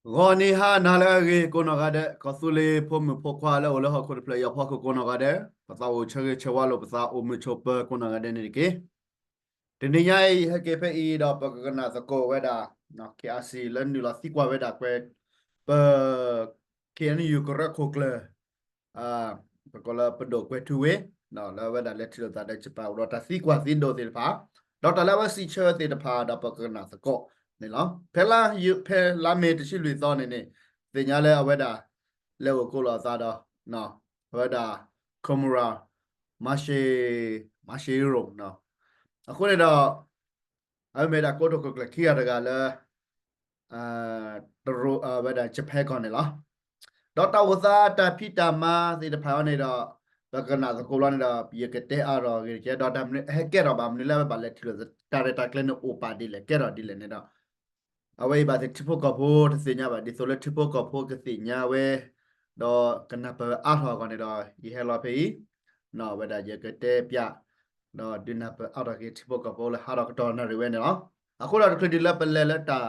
ဂီၤနံၤဟါနၤလၢအဂ့ၤကိးနီၢ်ဂၤဒဲး, ကီၢ်သူလ့ၤဖိမုၣ်ဖိခွါလၢအိၣ်လၢဟီၣ်ခိၣ်တဖျၢၣ်အံၤအဖီခိၣ်ကိးနီၢ်ဂၤဒဲး, ပသးအိၣ်ဆၢဂ့ၤဆၢဝါလိာ်ပသးအိၣ်မုာ်ဆိးပၢၤကိးနီၢ်ဂၤဒဲးန့ၣ်တက့ၢ်. တနံၤညါအံၤ ဟဲက့ၤဖဲအံၤဒီးပကကနၣ်သကိးဝဲဒၣ် KIC လၢနုာ်လီၤသံကွၢ်ဝဲဒၣ်ကွဲး ပ KNU ကရၢခိၣ်ကျၢၢ် ပကိးလၢပဒိၣ်ကွဲးထူဝ့ လၢအဝဲဒၣ်လဲၤထံၣ်လိာ်သးဒီး Japan အိၣ်ဒီးတၢ်သံကွၢ်သံဒိးသ့ၣ်တဖၣ်, ဒီးတၢ်လၢအဝဲစံးဆၢသ့ၣ်တဖၣ်ဒီးပကကနၣ်သကိးန့ၣ်လီၤ. ဖဲလါ ဖဲလါမ့ၤတဆံလွံၢ်သီန့ၣ်န့ၣ် သ့ၣ်ညါလၢအဝဲဒၣ် လဲၤအိၣ်ကိးလိာ်သးဒီး အဝဲဒၣ် Komura Masahiro အဃိန့ၣ်ဒီး အဝဲမ့ၢ်ဒၣ်ကိတိာ်ခိၣ်ကျၢၢ်ခံဂၤတဂၤလၢ တရူး အဝဲဒၣ် Japan ကီၢ်န့ၣ်လီၤ. ဒီးတၢ်အိၣ်သးတၢ်ဖံးတၢ်မၤသ့ၣ်တဖၣ်အံၤန့ၣ်ဒီး ပကနၣ်သကိးဘျီန့ၣ်ဒီး ယကတဲအါထီၣ်ဂ့ၤတက့ၢ်, ဒီးတၢ်မနုၤဟဲကဲထီၣ်ဘၣ်မနုၤလၢအဝဲဘၣ်လဲၤထံၣ်လိာ်တၢ်ရဲၣ်တၢ်ကျဲၤန့ၣ်အိၣ်ပာ်ဒ်လဲၣ် ကဲထီၣ်ဒ်လဲၣ်န့ၣ်ဒီး အဝဲအံၤဘၣ်သ့ၣ်ထံဖိကီၢ်ဖိတသ့ၣ်ညါဘၣ် ဒ်သိးလၢထံဖိကီၢ်ဖိကသ့ၣ်ညါဝဲ ဒီးကနၢ်ပၢၢ်အါထီၣ်အဂီၢ်န့ၣ်ဒီး ယဟဲလီၤဖဲအံၤ အဝဲဒၣ်ယကတဲပျး ဒီးဒုးနၢ်ပၢၢ်အါထီၣ်က့ၤထံဖိကီၢ်ဖိလၢဟးထီၣ်ကတီၢ်နၣ်ရံၣ်ဝဲန့ၣ်လီၤ. အဃိဒီးတချုးဒံးလၢပလဲၤလၢတၢ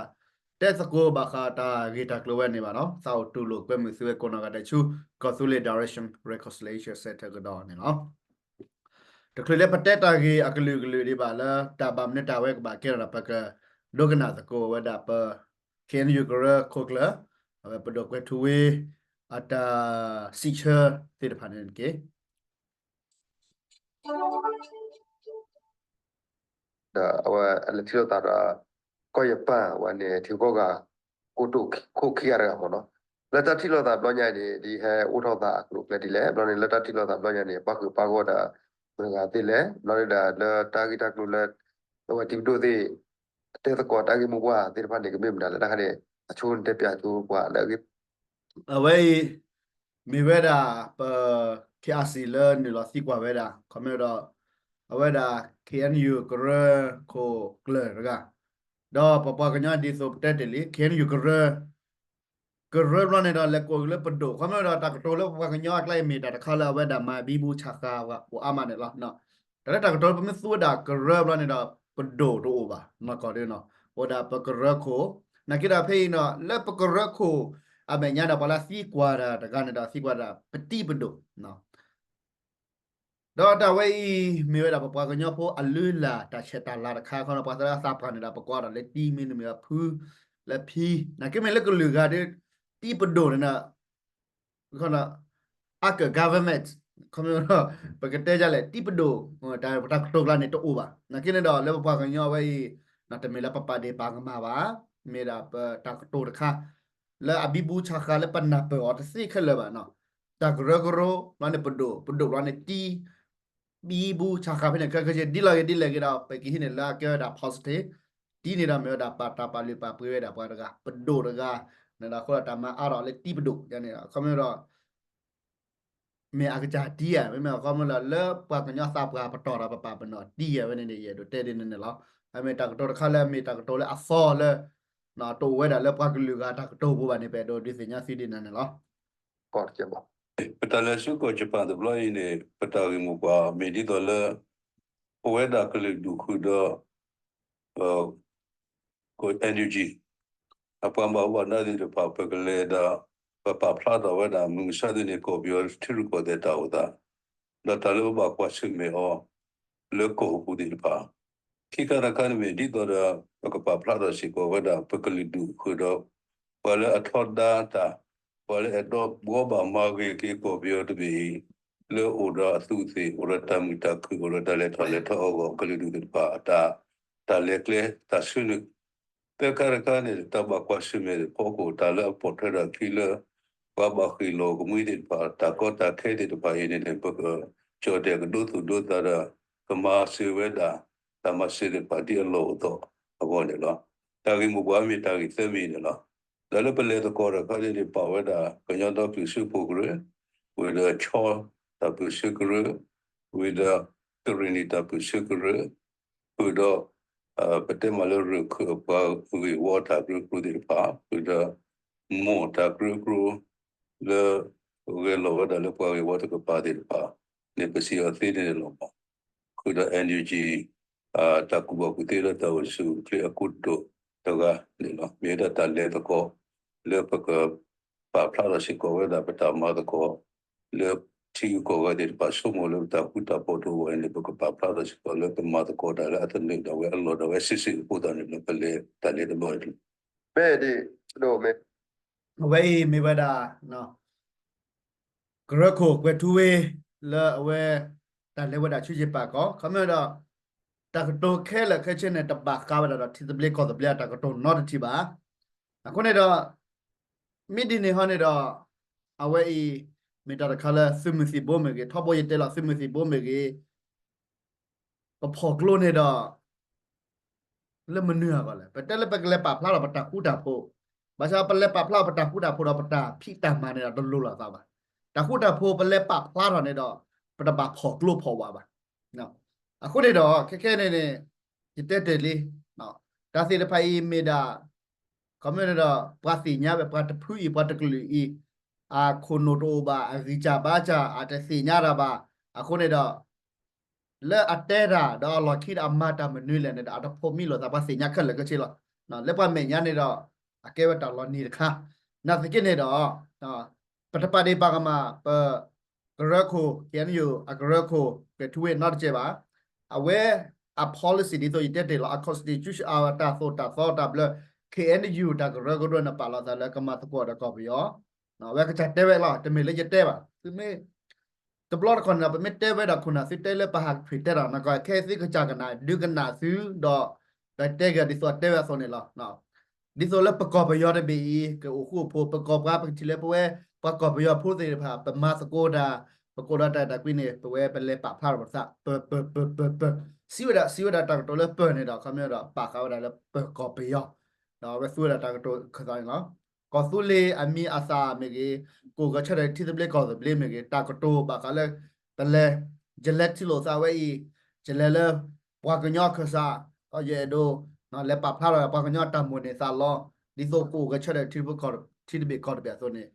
်တဲသကိးဘၣ်ဃးတၢ်ဂ့ၢ်တၢ်ကျိၤဝဲန့ၣ်ဘၣ်ဒီး သးအိၣ်တူၢ်လိာ်ကွဲမုာ်သုဝဲကိးနီၢ်ဂၤဒဲးဆူ ကီၢ်သူလ့ၤ Direction Reconciliation Centre ကဒီးန့ၣ်လီၤ. တချုးလၢပတဲတၢ်ဂ့ၢ်အကလုာ်ကလုာ်ဒံးဘၣ်လၢ တၢ်ဘၣ်မနုၤတၢ်ဝဲကဘၣ်ကဲထီၣ်ဒီး ပကဒိကနၣ်သကိးဝဲဒၣ်ပ KNU ကရၢခိၣ်ကျၢၢ် အဝဲပဒိၣ်ကွဲးထူဝ့ အတၢ်စံးဆၢသ့ၣ်တဖၣ်န့ၣ်တက့ၢ်. ဒီးအဝဲလဲၤထံၣ်လိာ်သးဒီး ကီၢ်ယပၣ်ဝဲန့ၣ် ထံကီၢ်ဂၤ ကိတိာ်ခိၣ်ခံဂၤတဂၤမ့ၢ်နီၤ, လၢတၢ်ထံၣ်လိာ်သးဘျီညါအံၤန့ၣ် ဒ်ဟဲအိၣ်ထီၣ်သးအကျိၤအကျဲဒ်လဲၣ်, ဘျီန့ၣ် လၢတၢ်ထံၣ်လိာ်သးဘျီညါန့ၣ် ပၣ်ဃုာ်ပၣ်ဂီၢ်ဒီး မတၤဂၤသ့လဲၣ်, ဘျီန့ၣ်ဒီးလၢတၢ်ဂ့ၢ်တၢ်ကျိၤလၢ အဝဲတံၤပဒိၣ်သ့ၣ် အတဲသကိးတၢ်ဂ့ၢ်မိၢ်ပှၢ်သ့ၣ်တဖၣ်န့ၣ် ကမ့ၢ်မတၤလဲၣ်, တၢ်ခါန့ၣ် အဆိန့ၣ်တဲပျးကၠိပှၤလၢအဂ့ၢ် အဝဲအံၤ မ့ၢ်ဝဲဒၣ်ပ KIC လၢနုာ်လီၤသံကွၢ်ဝဲဒၣ် ခီမ့ၢ်ဒီး အဝဲဒၣ် KNU ကရၢခိၣ်ကျၢၢ်တဂၤ, ဒီးပပှၤကညီဒ်သိးပတဲတ့ၢ်လံ KNU ကရၢ ကရၢဘျီန့ၣ်ဒီး လဲၤကိးက့ၤလၢပဒိၣ် ခီမ့ၢ်ဒီး တၢ်ကတိၤလၢပပှၤကညီအကျါအံၤ မ့ၢ်တၢ်တခါလၢအဝဲဒၣ်မၤဘံဘူဆးဃာ်ပှၤအိၣ်အါမးန့ၣ်လီၤ. တၢ်လၢတၢ်ကတိၤလၢပမ့ၢ်သူဝဲဒၣ်ကရၢဘျီန့ၣ်ဒီး ပဒိၣ်တအိၣ်ဘၣ် နီၢ်ကီၢ်ဒ်နီၤ အိၣ်ဒၣ်ပကရၢခိၣ်, နာ်က့ဒီးဖဲအံၤနီၤ လၢပကရၢခိၣ် အမဲာ်ညါဒီး ပှၤလၢသံကွၢ်တၢ်တဂၤန့ၣ်ဒီး သံကွၢ်ဒၣ် ပတံၤပဒိၣ် ဒီးတၢ်ဝဲအံၤ မ့ၢ်ဝဲဒၣ်ပပှၤကညီဖိအလုၢ်အလၢ်တၢ်ဆဲးတၢ်လၤတခါခီနီၤ, ပှၤသရၣ်သးပှၢ်န့ၣ်ဒီး ပကွၢ်ဒီးလၢတံၤမ့ၢ်န့ၣ်မ့ၢ်ဖု လၢဖံ, နာ်က့မ့ၢ်လၢကလုာ်ဂၤဒီး တံၤပဒိၣ်န့ၣ်ဒီး အက government ခီမ့ၢ် ပကတဲဒ်လဲၣ် တံၤပဒိၣ် တၢ်ကတိၤကျါန့ၣ်တအိၣ်ဘၣ်. နာ်က့န့ၣ်ဒီး လၢပပှၤကညီအဝဲအံၤ တမ့ၢ်လၢပပာ်ဒ့ၣ်ပာ်ကမၣ်ဘၣ်, မ့ၢ်ဒၣ်ပတၢ်ကတိၤတခါ လၢအဘံဘူဆးဃာ်လၢပနၢ်ပၢၢ်အီၤတသ့ခဲလၢာ်ဘၣ်နီၤ. တၢ်ကရၢကရိ ဘျီန့ၣ်ပဒိၣ်, ပဒိၣ်ဘျီန့ၣ်တံၤ, ဘံဘူဆးဃာ်ဖဲန့ၣ် ခဲကဲဒ်လဲၣ်ဂ့ၤဒ်လဲၣ်ဂ့ၤဒီး ပကဟံးန့ၢ်လၢအကဲဝဲဒၣ် positive, တံၤန့ၣ်ဒီးမ့ၢ်ဝဲဒၣ်ပတၢ်ပာ်လုၢ်ပာ်ပှ့ၤဝဲဒၣ်ပှၤတဂၤ, ပဒိၣ်တဂၤ, န့ၣ်ဒီးအဃိဒီးတၢ်မၤအါထီၣ်လၢတံၤပဒိၣ်န့ၣ် ခီမ့ၢ်ဒီး မ့ၢ်အကစၢ်တံၤဧါ, မ့မ့ၢ်အခီမ့ၢ်လၢ လၢပှၤကညီသးပှၢ်ပတီၢ်ဒီးပပာ်ပနီၣ်တံၤဧါ, ဝဲန့ၣ်န့ၣ် ယအဲၣ်ဒိးတဲဒ်န့ၣ်န့ၣ်လီၤ. အမ့ၢ်တၢ်ကတိၤတခါလၢအမ့ၢ်တၢ်ကတိၤလၢအသီလၢ တအိၣ်ဝဲဒၣ်လၢပှၤကလုာ်ဂၤတၢ်ကတိၤပူၤဘၣ်န့ၣ် ပအဲၣ်ဒိးဒုးသ့ၣ်ညါသုဒ်န့ၣ်န့ၣ်လီၤ. ပတၢ်လဲၤဆူကီၢ်ယပၣ်တဘျီအံၤန့ၣ် ပတၢ်ဂ့ၢ်မိၢ်ပှၢ်မ့ၢ်ဒ်သိးလၢ ပဝဲဒၣ်ကလုာ်ဒူၣ်ဃုာ်ဒီး NUG အပှၤဘၣ်မူဘၣ်ဒါသ့ၣ်တဖၣ် ပကလဲၤဒီး ပပာ်ဖျါထီၣ်ဝဲဒၣ် မုၢ်မဆါတနံၤ ကီၢ်ပယီၤထံရူၢ်ကီၢ်သဲးတၢ်အိၣ်သး ဒီးတၢ်လၢပဘၣ်ကွၢ်ဆၢၣ်မဲာ်အီၤ လၢကီၢ်ပူၤသ့ၣ်တဖၣ် ခံခါတခါန့ၣ်မ့ၢ် ဒ်သိးဒီး ပကပာ်ဖျါထီၣ်စ့ၢ်ကီးဝဲဒၣ် ပကလုာ်ဒူၣ်ဃုာ်ဒီး ပှၤလၢအထီဒါတၢ် ပှၤလၢအဲၣ်ဒိးဘှီဘၣ်မၤဂ့ၤက့ၤကီၢ်ပယီၤတဘ့ၣ်အံၤ လၢအိၣ်ဒီးအသူးအသ့ၣ် အိၣ်ဒီးတၢ်မုာ်တၢ်ခုၣ် အိၣ်ဒီးတၢ်လဲၤထီၣ်လဲၤထီအဂီၢ် ကလုာ်ဒူၣ်သ့ၣ်တဖၣ်အတၢ် တၢ်လဲၤကျဲ တၢ်ဆၢနုာ် သၢခါတခါန့ၣ် တၢ်ဘၣ်ကွၢ်ဆၢၣ်မဲာ်ဖီခိၣ် တၢ်လၢအပိာ်ထွဲထီၣ်အခံလၢ ပှၤဘၣ်ဃ့ၢ်လီၤကမှံသ့ၣ်တဖၣ် တၢ်ကီတၢ်ခဲသ့ၣ်တဖၣ်အံၤန့ၣ်န့ၣ် ပကကၠီၣ်တဲၣ်ကဒိသူၣ်ဒိသးဒီး ကမၤစၢၤဝဲဒၣ် တၢ်မၤစၢၤသ့ၣ်တဖၣ်ဒ်အလီၢ်အိၣ်သးအဂီၢ်န့ၣ်လီၤ. တၢ်ဂ့ၢ်မိၢ်ပှၢ်မ့ၢ်တၢ်ဂ့ၢ်သၢမံၤန့ၣ်လီၤ. ဒီးလၢပလဲၤသကိးတခါန့ၣ် ပာ်ဝဲဒၣ် ကညီဒီကလုာ်စၢဖှိၣ်ကရၢ, ဝံၤဒီး ခၠီ တၢ်ပၢၢ်ဆၢကရၢ, ဝံၤဒီး ကရ့ၣ်နံၣ်တၢ်ပၢၢ်ဆၢကရၢ, ဃုာ်ဒီး ပတဲမ့ၢ်လၢရၢၢ်ခၢၣ်အပှၤဂ့ၢ်ဝီတၢ်ကရၢကရိသ့ၣ်တဖၣ်, ဃုာ်ဒီး မိၢ်တၢ်ကရၢကရိ လၢဂဲၤလိာ်ဝဲဒၣ်လၢပှၤဂ့ၢ်ဝီတကပၤသ့ၣ်တဖၣ်န့ၣ် ပစံးအီၤသ့န့ၣ်လီၤ. ဃုာ်ဒီး NUG တၢ်ကူၣ်ဘၣ်ကူၣ်သ့လၢတၢ်အိၣ်ဆူၣ်အိၣ်ချ့အကိတိာ်တဂၤန့ၣ်လီၤ. မ့ၢ်ဝဲဒၣ်တၢ်လဲၤသကိး လၢပကပာ်ဖျါထီၣ်စ့ၢ်ကီးဝဲဒၣ်ပတၢ်မၤသကိး လၢထံဂုၤကီၢ်ဂၤသ့ၣ်တဖၣ်ဆိကမိၣ်လၢပတၢ်ဃူတၢ်ဖိးတအိၣ်ဘၣ်အံၤန့ၣ် ပကပာ်ဖျါထီၣ်စ့ၢ်ကီးလၢပမၤသကိးတၢ်လၢအသနၢၣ်ဒၣ်ဝဲအလီၢ်ဒၣ်ဝဲစုာ်စုာ်အဃိသတးန့ၣ် ပလဲၤတၢ်လဲၤတဘျီအံၤ မ့ၢ်ဒ် ဒ် အဝဲအံၤမ့ၢ်ဝဲဒၣ် ကရၢခိၣ်ကွဲၤထူဝ့ လၢအဝဲ တၢ်လဲၤဝဲဒၣ်ဆူယပာ်ကီၢ် ခီမ့ၢ်ဒီး တၢ်ကတိၤခဲလၢာ်ခဲဆ့န့ၣ် တဘၣ်ဃးဝဲဒၣ်ဒီးထံသဘျ့ကီၢ်သဘျ့အတၢ်ကတိၤနီတထံၣ်ဘၣ်. အဃိန့ၣ်ဒီး မ့ၢ်ဒ်န့ၣ်ဟီန့ၣ်ဒီး အဝဲအံၤ မ့ၢ်တၢ်တခါလၢသုးမုၢ်သံၣ်ဘိမ့ၢ်ဂ့ၤ ထီဘိယတဲလီၤသုးမုၢ်သံၣ်ဘိမ့ၢ်ဂ့ၤ ပဖီၣ်ကျိန့ၣ်ဒီး လၢမနုၤအဂီၢ်လဲၣ် ပတဲလၢပကလဲၤပာ်ဖျါထီၣ်ပတၢ်ဃူတၢ်ဖိး, ဘၣ်ဆၣ်ပလဲၤပာ်ဖျါထီၣ်ပတၢ်ဃူတၢ်ဖိးဒီးပတၢ်ဖံးတၢ်မၤန့ၣ်ဒီးတလိၤလိာ်သးဘၣ်. တၢ်ဃူတၢ်ဖိးပလဲၤပာ်ဖျါထီၣ်န့ၣ်ဒီး ပတဘၣ်ဖီၣ်ကျိဖီၣ်ဝးဘၣ်. အဃိန့ၣ်ဒီး ခဲခဲန့ၣ်န့ၣ် ယတဲတ့ၢ်လံ တၢ်သ့ၣ်တဖၣ်အံၤမ့ၢ်ဒၣ် ခီမ့ၢ်န့ၣ်ဒီး ပှၤသ့ၣ်ညါဝဲ ပှၤတဖုအံၤ ပှၤတကလုာ်အံၤ အခိၣ်နူာ်တအိၣ်ဘၣ် အဂံၢ်စၢ်ဘါစၢ် အတသ့ၣ်ညါတၢ်ဘၣ်. အဃိန့ၣ်ဒီး လၢအတဲတၢ်ဒီးအလီၢ်ခံဒီးအမၤတၢ်မနုၤလဲၣ်န့ၣ်ဒီး အတဖိးမံလိာ်သး ပှၤသ့ၣ်ညါခဲလၢာ်ခဲဆ့လီၤ. လၢပှၤမဲာ်ညါန့ၣ်ဒီး အကဲဝဲတၢ်လီၤနံၤတခါ နာ်သက့န့ၣ်ဒီး ပတပာ်ဒ့ၣ်ပာ်ကမၣ် ပ ကရၢခိၣ် ခ့ၣ်အဲၣ်ယူၣ် အကရၢခိၣ် ကွဲၤထူဝ့ နီတစဲးဘၣ်. အဝဲအ policy ဒ်သိးယတဲတ့ၢ်လီၤ အ constitution အတၢ်သိၣ်တၢ်သီတၢ်ဘျၢ ခ့ၣ်အဲၣ်ယူၣ် တၢ်ကရၢကရိန့ၣ် ပာ်လီၤသးလၢကမၤသကိးဒီးကီၢ်ပယီၤ အဝဲကစၢ်တဲဝဲလီၤ တမ့ၢ်လၢယတဲဘၣ်. သုမ့ၢ် တဘျီတခီၣ်န့ၣ်ဒီး ပမ့ၢ်တဲဝဲဒၣ်ခိၣ်နၢ်သုတဲလၢပဟးကဖံးတဲတၢ်နီၢ်ကီၢ် ခဲအံၤသုကစၢ်ကနၣ်ဒုးကနၣ်သုဒီး ပတဲက့ၤဒ်သိးအတဲဝဲအသိးန့ၣ်လီၤ. ဒ်သိးလၢပကီၢ်ပယီၤတဘ့ၣ်အံၤ ကအိၣ်ဃူအိၣ်ဖိး ပကီၢ်ပှၤပကထံၣ်လၢပဝဲ ပှၤကီၢ်ပယီၤဖိသ့ၣ်တဖၣ် ပမၤသကိးတၢ် ပကိးဒီးတၢ်အဲၣ်တၢ်ကွံန့ၣ် ပဝဲပလဲၤပာ်ဖျါထီၣ်ပသး ပ ပ ပ ပ ပ စံးဝဲဒၣ် စံးဝဲဒၣ်တၢ်ကတိၤလၢပၢၢ်န့ၣ်ဒီး ခီမ့ၢ်ဒီး ပာ်ဃာ်ဝဲဒၣ်လၢပကီၢ်ပယီၤ ဒီးအဝဲသူဝဲဒၣ်တၢ်ကတိၤခၢၣ်သးန့ၣ်လီၤ. ကီၢ်သူလ့ၤအမံၤအသၣ်မ့ၢ်ဂ့ၤ, ကအိၣ်ဂဲၤဆၢထၢၣ်ထံသဘျ့ကီၢ်သဘျ့မ့ၢ်ဂ့ၤ, တၢ်ကတိၤဘၣ်ဃးလၢ ပလဲၤ ယလဲၤထံၣ်လိာ်သးဝဲအံၤ, ယလဲၤလၢ ပှၤကညီခၢၣ်စး, ဒီးယအဲၣ်ဒိး လဲၤပာ်ဖျါထီၣ်ပှၤကညီအတၢ်မိၣ်န့ၢ်သးလီ, ဒ်သိးကအိၣ်ဂဲၤဆၢထၢၣ်ထံသဘျ့ကီၢ်သဘျ့အသိးန့ၣ်,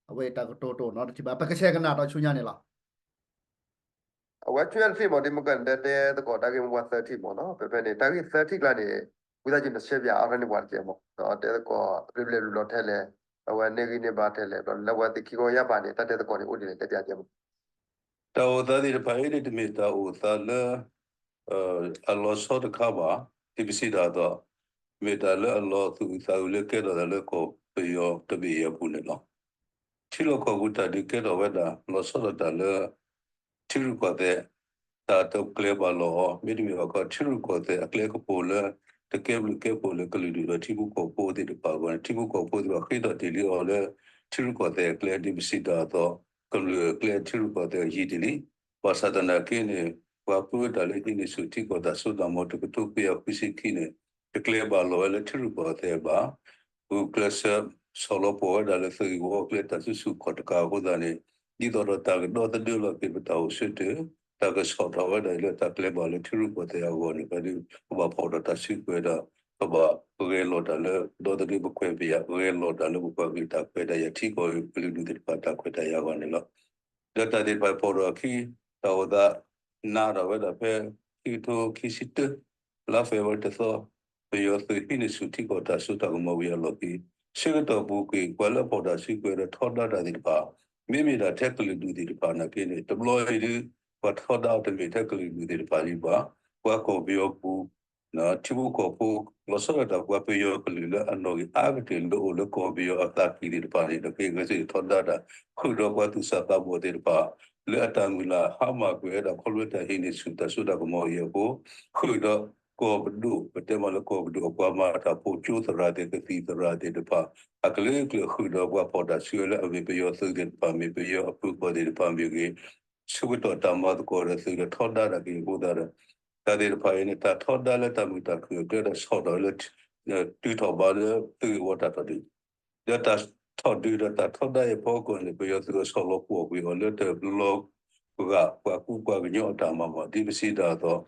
အဝဲအံၤတၢ်ကတိၤတအိၣ်နီတထံၣ်ဘၣ်, ပကဆဲးကနၣ်ဒီးဆူညါန့ၣ်လီၤ. အဝဲဆူညါတထံၣ်မ့ၢ် ဒ်မ့ၢ်ကတဲသကိးတၢ်ဂ့ၢ်မိၢ်ပှၢ်သၢထံၣ်မ့ၢ်နီၤ, ဖဲဖဲန့ၣ် တၢ်ဂ့ၢ်သၢထံၣ်ကျါန့ၣ် ဝံသးစူၤနရှဲပၠးအါထီၣ်န့ၢ်ပှၤတကဲမ့ၢ်, တဲသကိးဘျ့ဘျ့ဘျီထဲလဲၣ်, အဝဲန့ၢ်ဂံၢ်န့ၢ်ဘါထဲလဲၣ်, ဒီးလၢဝဲသ့ၣ်ခံကီၢ်ယါဘၣ်န့ၣ် တၢ်တဲသကိးန့ၣ်အိၣ်ဒ်လဲၣ် တဲပၠးကဲမ့ၢ်. တၢ်အိၣ်သးသ့ၣ်တဖၣ်အံၤန့ၣ် တမ့ၢ်တၢ်အိၣ်သးလၢ အလီၤဆီတခါဘၣ်, ဒ်ပစံးတၢ်အသိး, မ့ၢ်တၢ်လၢအလီၤသူၣ်အုးသးအုးလၢကဲထီၣ်သးလၢကီၢ်ပယီၤတဘ့ၣ်အံၤအပူၤန့ၣ်လီၤ. ထံလီၢ်ကီၢ်ပူၤတၢ်ဒုးကဲထီၣ်ဝဲဒၣ် လီၤဆီဒၣ်တၢ်လၢ ထံရူၢ်ကီၢ်သဲး တၢ်တကျဲၤဘၣ်လီၤအီၤ, မ့တမ့ၢ်ဘၣ်ခီ ထံရူၢ်ကီၢ်သဲးအကျဲကပူၤလၢ တကဲဘျုးကဲဖှိၣ်လၢကလုာ်ဒူၣ်ဒီးထံဖိကီၢ်ဖိသ့ၣ်တဖၣ်အဂီၢ်န့ၣ် ထံဖိကီၢ်ဖိသ့ၣ်တဖၣ်ဃ့ထီၣ်တ့ၢ်လံအီၤလၢ ထံရူၢ်ကီၢ်သဲးအကျဲ ဒ်ပစံးတၢ်အသိး, ကမျၢၢ်အကျဲထံရူၢ်ကီၢ်သဲးအယံၤတ့ၢ်လံ. ဘၣ်ဆၣ်သနာ်က့န့ၣ် ပှၤပၢတၢ်လၢဟံးန့ၢ်ဆူၣ်ထံကီၢ်တၢ်စိတၢ်ကမီၤ တကထိခွံကယၤဃုဆံခံန့ၣ် တကျဲၤဘၣ်လီၤဝဲလၢထံရူၢ်ကီၢ်သဲးဘၣ်. ဂုာ်ကျဲးစၢးဆီၣ်လီၤပှီၢ်ဝဲဒၣ်လၢသုးဂ့ၢ်ဝီအကျဲတၢ်စုဆူၣ်ခီၣ်တကးအဃိသတးန့ၣ် ဒ်သိးဒီးတၢ်ကဒီသဒၢလီၤက့ၤပတၢ်အိၣ်ဆၢတၢ်, တၢ်ကဆီၣ်ထီၣ်ဝဲဒၣ်အံၤလၢတၢ်ကျဲၤဘၣ်လၢထံရူၢ်ကီၢ်သဲးအဂီၢ်န့ၣ် ပဒုး ပဘၣ်ဖီၣ်ဒီးတၢ်စုကဝဲၤဒီး ပဘၣ်ဂဲၤလိာ်တၢ်လၢ ဒီသဒၢပခွဲးပယာ် ဂဲၤလိာ်တၢ်လၢပပှၤကလုာ်တၢ်ခွဲးတၢ်ယာ် ထံကီၢ်ကလုာ်ဒူၣ်သ့ၣ်တဖၣ်တၢ်ခွဲးတၢ်ယာ်အဂီၢ်န့ၣ်လီၤ. ဒီးတၢ်သ့ၣ်တဖၣ်ဖီၣ်ဒီးအခံ တၢ်အိၣ်သးနးထီၣ်ဝဲဒၣ်ဖဲ ခံကထိခံဆံတၢ လါဖ့ၤဘြူၤအါရံၤတသီ, ပယီၤသုးဟံးန့ၢ်ဆူၣ်ထံကီၢ်တၢ်စိတၢ်ကမီၤဝံၤအလီၢ်ခံ ဆၢကတီၢ်ပူၤကွံာ် ပှၤလၢအဖီၣ်တၢ်စုကဝဲၤဒီးထီဒါတၢ်သ့ၣ်တဖၣ် မ့မ့ၢ်ဒၣ်ထဲကလုာ်ဒူၣ်သ့ၣ်တဖၣ်နာ်က့န့ၣ် တဘျီအံၤဒုး ပှၤထီဒါအီၤတမ့ၢ်ထဲကလုာ်ဒူၣ်သ့ၣ်တဖၣ်ဒံးဘၣ်, ပှၤကီၢ်ပယီၤပူၤ ထံဖိကီၢ်ဖိ လီၤဆီဒၣ်တၢ်ပှၤပယီၤကလုာ်လၢအနီၣ်ဂံၢ်အါကတၢၢ်လၢအိၣ်လၢကီၢ်ပယီၤအသးကံၢ်သ့ၣ်တဖၣ်န့ၣ် ဒီးက့ၤဂဲၤဆၢထၢၣ်ထီဒါတၢ် ဃုာ်ဒီးပှၤသူၣ်စၢ်သးဘီၣ်သ့ၣ်တဖၣ် လၢအတၢ်မုၢ်လၢ်ဟါမၢ်ကွံာ်ဝဲဒၣ်ခီဖျိတၢ်ဟံးန့ၢ်ဆူၣ်တၢ်စိတၢ်ကမီၤအံၤအဃိ ဃုာ်ဒီးကီၢ်ပဒိၣ် ပတဲမ့ၢ်လၢကီၢ်ပဒိၣ်အပှၤမၤတၢ်ဖိကၠိသရၣ်သ့ၣ် ကသံၣ်သရၣ်သ့ၣ်တဖၣ် အကလုာ်ကလုာ်ဃုာ်ဒီးပှၤဖီၣ်တၢ်စုကဝဲၤလၢအမ့ၢ်ပယီၤသုးသ့ၣ်တဖၣ် မ့ၢ်ပယီၤအပၢၤကီၢ်သ့ၣ်တဖၣ်မ့ၢ်ဂ့ၤ ဆၢကတီၢ်တၢ်မၤသကိးဒီးသုးဒီးထီဒါတၢ်က့ၤအဃိသတးဒီး တၢ်သ့ၣ်တဖၣ်အံၤန့ၣ် တၢ်ထီဒါလၢတၢ်မုာ်တၢ်ခုၣ်အကျဲဒီးဆီၣ်ထီၣ်လၢ တုၤထီၣ်ဘးလၢသုးဂ့ၢ်ဝီတၢ်ထီၣ်ဒုး ဒီးတၢ်ထီၣ်ဒုးဒီးတၢ်ထီဒါအံၤအဖီခိၣ်န့ၣ် ပယီၤသုးအဆီၣ်လီၤပှီၢ်ကွံာ်အီၤလၢတလီၤဂာ်ပှၤကူပှၤကညီအတၢ်မၤမး ဒ်ပစံးတၢ်အသိး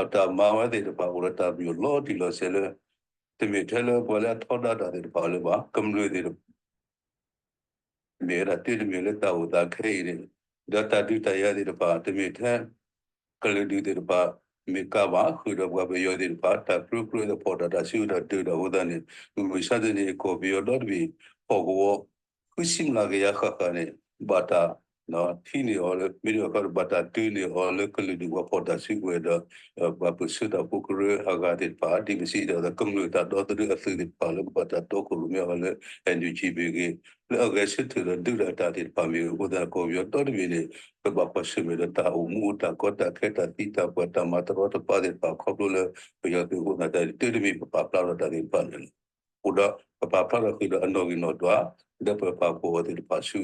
အတၢ်မၤဝဲသ့ၣ်တဖၣ်အိၣ်ဒီးတၢ်ပညိၣ်လီၤတံၢ်လီၤဆဲးလၢ တမ့ၢ်ထဲလၢပှၤလၢအထီဒါတၢ်သ့ၣ်တဖၣ်လၢၤဘၣ် ကမျၢၢ်သ့ၣ်တဖၣ် မ့ၢ်ဝဲဒၣ်တၢ်တမံၤလၢတၢ်အိၣ်သးခဲအံၤန့ၣ် ဒီးတၢ်ဒုးတၢ်ယၤသ့ၣ်တဖၣ် တမ့ၢ်ထဲ ကလုာ်ဒူၣ်သ့ၣ်တဖၣ် မ့ၢ်ကါဘၣ် ဃုာ်ဒီးပှၤပယီၤသ့ၣ်တဖၣ် တၢ်ပြၢပြၢဒီးဖီၣ်တၢ်တၢ်စုကဝဲၤတၢ်ဒုးတၢ်အဃိသတးန့ၣ် မုၢ်မဆါတနံၤ ကီၢ်ပယီၤဒီတဘ့ၣ် ဟီၣ်ကဝီၤ ဃုဆံမျးကယၤဃၣ်ဃၣ်န့ၣ် ဘၣ်တၢ် ဟံးန့ၢ်အီၤလၢ မ့တမ့ၢ်ဘၣ်တၢ်တုၤန့ၢ်အီၤလၢကလုာ်ဒူၣ်ပှၤဖီၣ်တၢ်စုကဝဲၤဒီး ပှၤပၢၢ်ဆၢတၢ်ဖိကရၢအဂၤသ့ၣ်တဖၣ် ဒ်ပစံးတၢ်ဒီးကမျၢၢ်တၢ်ဒီသဒၢအသုးသ့ၣ်တဖၣ်လၢကဘၣ်တၢ်တီခိၣ်ရိၣ်မဲအီၤလၢ NUG မ့ၢ်ဂ့ၤ လၢအဂဲၤဆၢထၢၣ်ဒီးဒုးတၢ်အတၢ်သ့ၣ်တဖၣ်မ့ၢ်ဂ့ၤ အဃိသတး ကီၢ်ပယီၤဒီတဘ့ၣ်န့ၣ် ကဘၣ်ကွၢ်ဆၢၣ်မဲာ်ဒီးတၢ်အိၣ်မူအိၣ်တၢ်ကီတၢ်ခဲတၢ်သံတၢ်ပှၢ် တၢ်မၤတရီတပါသ့ၣ်တဖၣ် ခီဖျိလၢပယီၤသုးအဃိသတး တၢ်တမ့ၢ်ပပာ်ဖျါထီၣ်တၢ်သ့ၣ်တဖၣ်န့ၣ်လီၤ. အိၣ်ဒီးပပာ်ဖျါထီၣ်ဃုာ်ဒီးအနီၣ်ဂံၢ်နီၣ်ဒွး လၢပပာ်ဖှိၣ်အီၤသ့ၣ်တဖၣ်ဆူ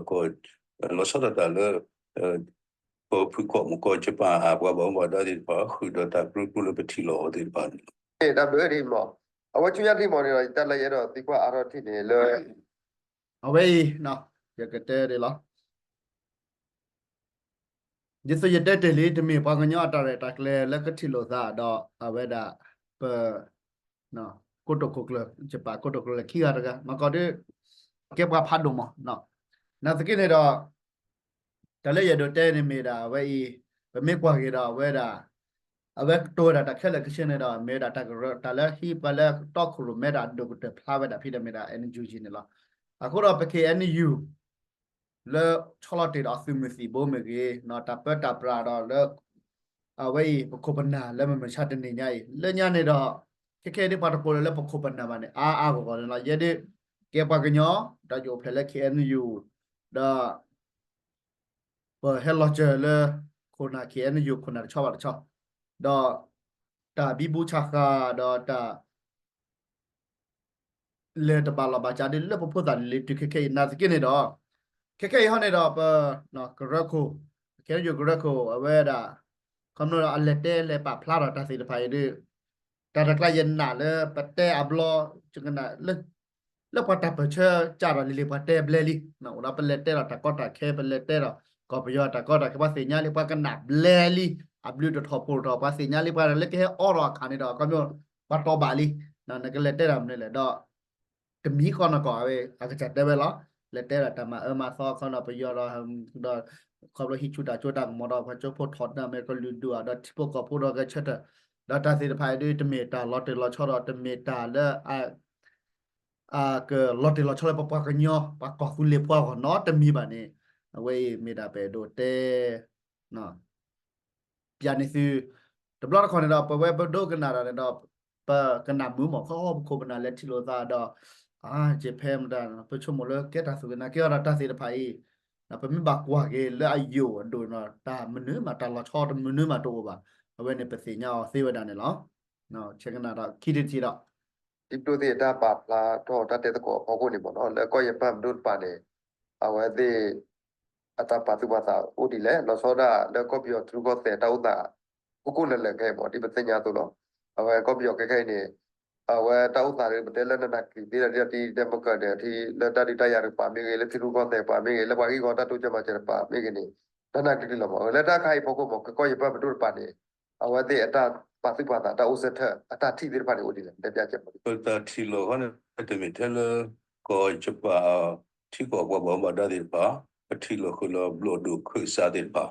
ကီၢ် လီၤဆီဒၣ်တၢ်လၢ ကီၢ်ဖုၣ်ကီၢ်မုၢ်ကီၢ်ယပၣ်အပှၤဘၣ်မူဘၣ်ဒါသ့ၣ်တဖၣ် ဃုာ်ဒီးတၢ်ပြၢပြၢလၢပထံၣ်လိာ်အီၤသ့ၣ်တဖၣ်န့ၣ်လီၤ. တၢ်ဘျုးဒ်မး အဝဲဆူညါဒ်မးန့ၣ်ဒီး ယတၢ်လၢယအဲၣ်ဒိးသံကွၢ်အါထီၣ်ထံၣ်န့ၣ်လၢ အဝဲအံၤ ယကတဲဒ်လီၤ. ဒ်သိးယတဲတ့ၢ်လံ တမ့ၢ်ပှၤကညီအတၢ်ရဲၣ်တၢ်ကျဲၤလၢကထံၣ်လိာ်သးဒီးအဝဲဒၣ် ပ ကိတိာ်ခိၣ်ကျၢၢ် ယပာ်ကိတိာ်ကျၢၢ်လၢခံဂၤတဂၤ မ့ၢ်ကီးဒ် ကဲပှၤဖးဒိၣ်မး နာ်သက့န့ၣ်ဒီး တၢ်လၢယအဲၣ်ဒိးတဲန့ၣ်မ့ၢ်ဒၣ်အဝဲအံၤ ပမ့ၢ်ကွၢ်က့ၤဒီးအဝဲဒၣ် အဝဲကတိၤဝဲဒၣ်တၢ်ခဲလၢာ်ခဲဆ့န့ၣ်ဒီး မ့ၢ်ဝဲဒၣ်တၢ်ကရၢတၢ်လၢဟံးပှၤလၢတီခိၣ်ရိၣ်မဲတၢ်ဒိၣ်ကတၢၢ်ဖျါဝဲဒၣ်ဖဲဒီးမ့ၢ်ဒၣ် NUG န့ၣ်လီၤ. အဃိဒီးပ K N U လၢဆီလီၤတ့ၢ်ဒီးအသုးမုၢ်သံၣ်ဘိမ့ၢ်ဂ့ၤ တၢ်ပၢတၢ်ပြးဒီးလၢ အဝဲအံၤ ပခိၣ်ပနၢ်လၢမုၢ်မဆါတနံၤညါအံၤ လၢညါန့ၣ်ဒီး ခဲခဲအံၤဒ်ပှၤတကိးလၢပခိၣ်ပနၢ်ဘၣ်န့ၣ် အါအါဂီၢ်ဂီၢ်န့ၣ်လီၤ. ယဲဒၣ် ကဲပှၤကညီ ဒီးယအိၣ်ဖျဲၣ်လၢ K N U ဒီး ပဟဲလီၤစၢၤလၢ ခိၣ်နၢ် K N U ခိၣ်နၢ်တဆီဘၣ်တဆီ ဒီး တၢ်ဘံဘူဆးဃာ်ဒီးတၢ် လဲၤတဘၣ်လီၢ်ဘၣ်စးဒ်လၢပဖိသၣ်လံၤလံၤတုၤခဲခဲအံၤ နာ်သက့န့ၣ်ဒီး ခဲခဲအံၤဟီန့ၣ်ဒီး ပ ကရၢခိၣ် ခဲအံၤကရၢခိၣ် အဝဲဒၣ် ခီဖျိဒီးအလဲၤတဲလဲၤပာ်ဖျါထီၣ်တၢ်သ့ၣ်တဖၣ်အံၤဒီး တၢ်တကျါယနာ်လၢပတဲအဘျီ ယကနၣ် လၢပှၤတၢ်ပၢၢ်ဆၢကၢ်ဒီးလံၤလံၤပှၤတဲဘျဲလံ အိၣ်ဒီးပလဲၤတဲဒီးတၢ်ကီတၢ်ခဲ ပလဲၤတဲဒီး ကီၢ်ပယီၤတၢ်ကီတၢ်ခဲ ပှၤသ့ၣ်ညါလံ ပှၤကနၣ်ဘျဲလံ အဘျုးတထီၣ်ဖှိၣ်တထီၣ် ပှၤသ့ၣ်ညါလံ ပှၤလၢကဟဲအိးထီၣ်အခါန့ၣ်ဒီး ခီဖျိ ပှၤတီၤဘၣ်လံ နကလဲၤတဲတၢ်မနုၤလဲၣ်ဒီး တမံၤဃီနီၢ်ကီၢ်အဝဲ အကစၢ်တဲဝဲလီၤ လဲၤတဲဒီးတၢ်မၤအၢမၤသီခီဒီးပယီၤဒီး ဒီး ခီဖျိဟံးဆူၣ်တၢ်ကၠိတၢ်ကမီၤဒီး ပှၤကၠိဖိထီၣ်တၢ်မ့ၢ်ကလုာ်ဒူၣ်ဒီးထံဖိကီၢ်ဖိဒီးဂဲၤဆၢထၢၣ် ဒီးတၢ်သ့ၣ်တဖၣ်အံၤဒ်တမ့ၢ်တၢ်လီၤတံၢ်လီၤဆဲးဒီးတမ့ၢ်တၢ်လၢ အ ကလီၤတံၢ်လီၤဆဲးလၢပပှၤကညီ ပှၤကီၢ်သူလ့ၤဖိအဂီၢ်နီတမံၤဘၣ်န့ၣ် အဝဲအံၤမ့ၢ်ဒၣ်ပအဲၣ်ဒိးတဲ ပျးန့ၢ်သု တဘျီတခီၣ်န့ၣ်ဒီး ပဝဲပဒိကနၣ်တၢ်န့ၣ်ဒီး ပကနၣ်မုာ်မး ခီပခိၣ်ပနၢ်လဲၤထံၣ်လိာ်သးဒီး အါ ကဲဖဲမတၤ ပဆိကမိၣ်လၢကဲတၢ်သူၣ်က့ၤနာ်က့ၤအီၤဒီးတၢ်သ့ၣ်တဖၣ်အံၤ ပမ့ၢ်ဘၣ်ကွၢ်က့ၤလၢအယိာ်အဒိၣ်န့ၣ်ဒီး တၢ်မနုၤမးတၢ်လီၤဆီတမနုၤမးတအိၣ်ဘၣ်. အဝဲန့ၣ်ပသ့ၣ်ညါအီၤသ့ဝဲဒၣ်န့ၣ်လီၤ. ဆဲးကနၣ်ဒီးခံထံၣ်တထံၣ်ဒီး ဒ်ပဒိၣ်သ့ၣ်အတၢ်ပာ်ဖျါထီၣ်တၢ်တဲသကိးအဖီခိၣ်န့ၣ်မ့ၢ်နီၤ လၢကီၢ်ယပၣ်ပဒိၣ်တပၤန့ၣ် အဝဲသ့ၣ် အတၢ်ပာ်သူၣ်ပာ်သးအိၣ်ဒ်လဲၣ် လီၤဆီဒၣ်လၢကီၢ်ပယီၤထံရူၢ်ကီၢ်သဲးတၢ်အိၣ်သး ကိၢ်ကိၢ်လၢၤလၢၤခဲအံၤမ့ၢ် ဒ်ပသ့ၣ်ညါအသိးလီၤ. အဝဲကီၢ်ပယီၤခဲခဲအံၤန့ၣ် အဝဲတၢ်အိၣ်သးဒီး ပတဲလၢနနၢ်ကလံၤသ့ဒီး ဒ်တၢ်တံၤတၢ်မုၢ်ကၢၢ်န့ၣ် ထံလၢတၢ်ဒုးတၢ်ယၤတကပၤမ့ၢ်ဂ့ၤ လၢထံရူၢ်ကီၢ်သဲးတကပၤမ့ၢ်ဂ့ၤ လၢပှၤဂံၢ်ဂီၢ်တၢ်တိစၢၤမၤစၢၤတကပၤမ့ၢ်ဂ့ၤန့ၣ် နနၢ်ကလံၤလီၤမ့ၢ် လၢတၢ်ခါအံၤဖီခိၣ်မ့ၢ် ကီၢ်ယပၣ်ပဒိၣ်တပၤန့ၣ် အဝဲသ့ၣ်အတၢ်ပာ်သူၣ်ပာ်သး တၢ်အိၣ်ဆၢထၢၣ် အတၢ်ထံၣ်သ့ၣ်တဖၣ်န့ၣ် အိၣ်ဒ်လဲၣ် တဲပျးကဲမ့ၢ် ပတၢ်ထံၣ်လိာ်ခီန့ၣ် တမ့ၢ်ထဲလၢ ကီၢ်ယပၣ် ထံကီၢ်ပှၤဘၣ်မူဘၣ်ဒါသ့ၣ်တဖၣ် ပထံၣ်လိာ်ဃုာ်လီၤဘျီၣ်ဒိၣ်ခၢၣ်စးသ့ၣ်တဖၣ်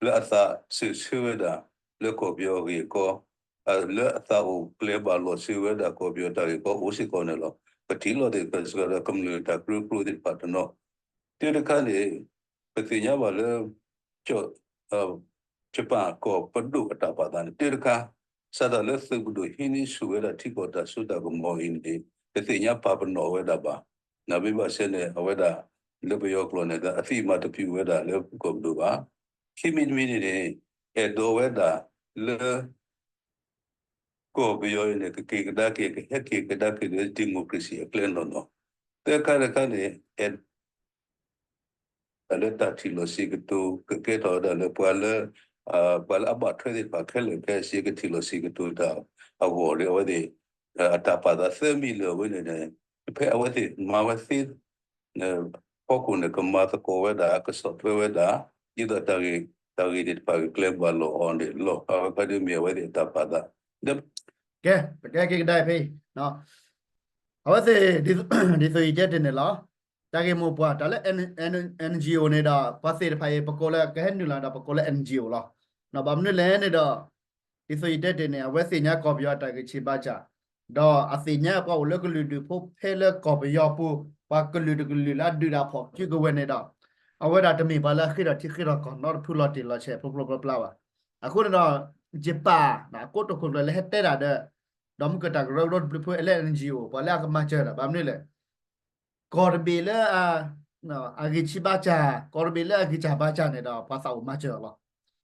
လၢအသးစၢၢ်ဆၢဝဲဒၣ် လၢကီၢ်ပယီၤအဂ့ၢ်အကီ လၢအသးအိၣ်ကျဲဘၣ်လီၤစၢၤဝဲဒၣ် ကီၢ်ပယီၤတၢ်ဂ့ၢ်ကီအိၣ်စ့ၢ်ကီးန့ၣ်လီၤ. ပထံၣ်လိာ်သ့ၣ်တဖၣ်စ့ၢ်ကီးဒီးကမျၢၢ်တၢ်ပြၢပြၢသ့ၣ်တဖၣ်တနီၤ တၢ်တခါန့ၣ် ပသ့ၣ်ညါဘၣ်လၢ ယပၣ်ကီၢ်ပဒိၣ်အတၢ်ပာ်သးန့ၣ် တၢ်တခါ စးထီၣ်လၢသုးပဒိၣ်ဟံးန့ၢ်ဆူၣ်ဝဲဒၣ်ထံကီၢ်တၢ်စိတၢ်ကမီၤအံၤန့ၣ် တသ့ၣ်ညါပာ်ပနီၣ်ဝဲဒၣ်ဘၣ်. နမ့ၢ်ဘၣ်ဆၣ်န့ၣ် အဝဲဒၣ် လၢပယီၤကျိာ်န့ၣ် အသံးမၤတပျုာ်ဝဲဒၣ်လၢကီၢ်ပဒိၣ်ဘၣ်. ခံမံၤတမံၤန့ၣ်န့ၣ် အဲၣ်ဒိးဝဲဒၣ်လၢ ကီၢ်ပယီၤအံၤန့ၣ် ကက့ၤကဒါက့ၤ ကဟဲက့ၤကဒါက့ၤဒီး democracy အကျဲနီၢ်နီၢ်, သၢခါတခါန့ၣ် အဲၣ်ဒိး လၢတၢ်ထံၣ်လိာ်စံးကတိၤ ကကဲထီၣ်ဝဲဒၣ်လၢပှၤလၢ ပှၤလၢအဘၣ်ထွဲသ့ၣ်တဖၣ်ခဲလၢာ်ခဲဆ့ ကထံၣ်လိာ်စံးကတိၤတၢ်အဂီၢ်ဒီး အဝဲသ့ၣ် အတၢ်ပာ်သးသၢမံၤလၢာ်ဝဲန့ၣ်န့ၣ် ဖဲအဝဲသ့ၣ်မၤဝဲသ့ ဖီခိၣ်န့ၣ် ကမၤသကိးဝဲဒၣ် ကဆီၣ်ထွဲဝဲဒၣ် ဒ်သိးတၢ်ဂ့ၢ် တၢ်ဂ့ၢ်သ့ၣ်တဖၣ်ဂ့ၤကျဲဘၣ်လီၤအီၤန့ၣ်လီၤ. အဝဲဖဲဒၣ်မ့ၢ်အဝဲသ့ၣ်အတၢ်ပာ်သး ကဲ ပကဲက့ၤကဒါဖဲအံၤ အဝဲသ့ၣ် ဒ်သိးယတဲတ့ၢ်န့ၣ်လီၤ. တၢ်ဂ့ၢ်မိၢ်ပှၢ် တၢ်လၢ N G O န့ၣ်ဒီး ပှၤသ့ၣ်တဖၣ်အံၤ ပကိးလၢကဟဲနုာ်လီၤဒီး ပကိးလၢ N G O လီၤ. ဘၣ်မနုၤလဲၣ်န့ၣ်ဒီး ဒ်သိးယတဲတ့ၢ်န့ၣ် အဝဲသ့ၣ်ညါကီၢ်ပယီၤအတၢ်ဂံၢ်ဆံးဘါစၢ်, ဒီးအသ့ၣ်ညါပှၤအိၣ်လၢကလုာ်ဒူၣ်ဖိဖဲလၢကီၢ်ပယီၤပူၤ ပှၤကလုာ်တကလုာ်လၢအဒုးတၢ်ဖီၣ်ကၠူကဝဲၤန့ၣ်ဒီး အဝဲဒၣ်တမ့ၢ်ပှၤလၢအဃ့ထီၣ်ထံဃ့ထီၣ်ကီၢ်နီတဖုလီၤတံၢ်လီၤဆဲးဖျိဖျိဖျါဖျါဘၣ်. အဃိန့ၣ်ဒီး ယပၢ် အကိတိာ်ခိၣ်ကျၢၢ်လၢဟဲတဲတၢ်ဒီး ဒီးမုၢ်ကတၢၢ်ကရၢကရိတဘျုးဖု လၢ NGO ပှၤလၢအကမၤစၢၤဒီး ဘၣ်မနုၤလဲၣ် ကီၢ်တဘ့ၣ်လၢ အဂံၢ်ဆံးဘါစၢ် ကီၢ်တဘ့ၣ်လၢအဂံၢ်စၢ်ဘါစၢ်န့ၣ်ဒီး ပှၤသးအိၣ်မၤစၢၤအီၤလီၤ.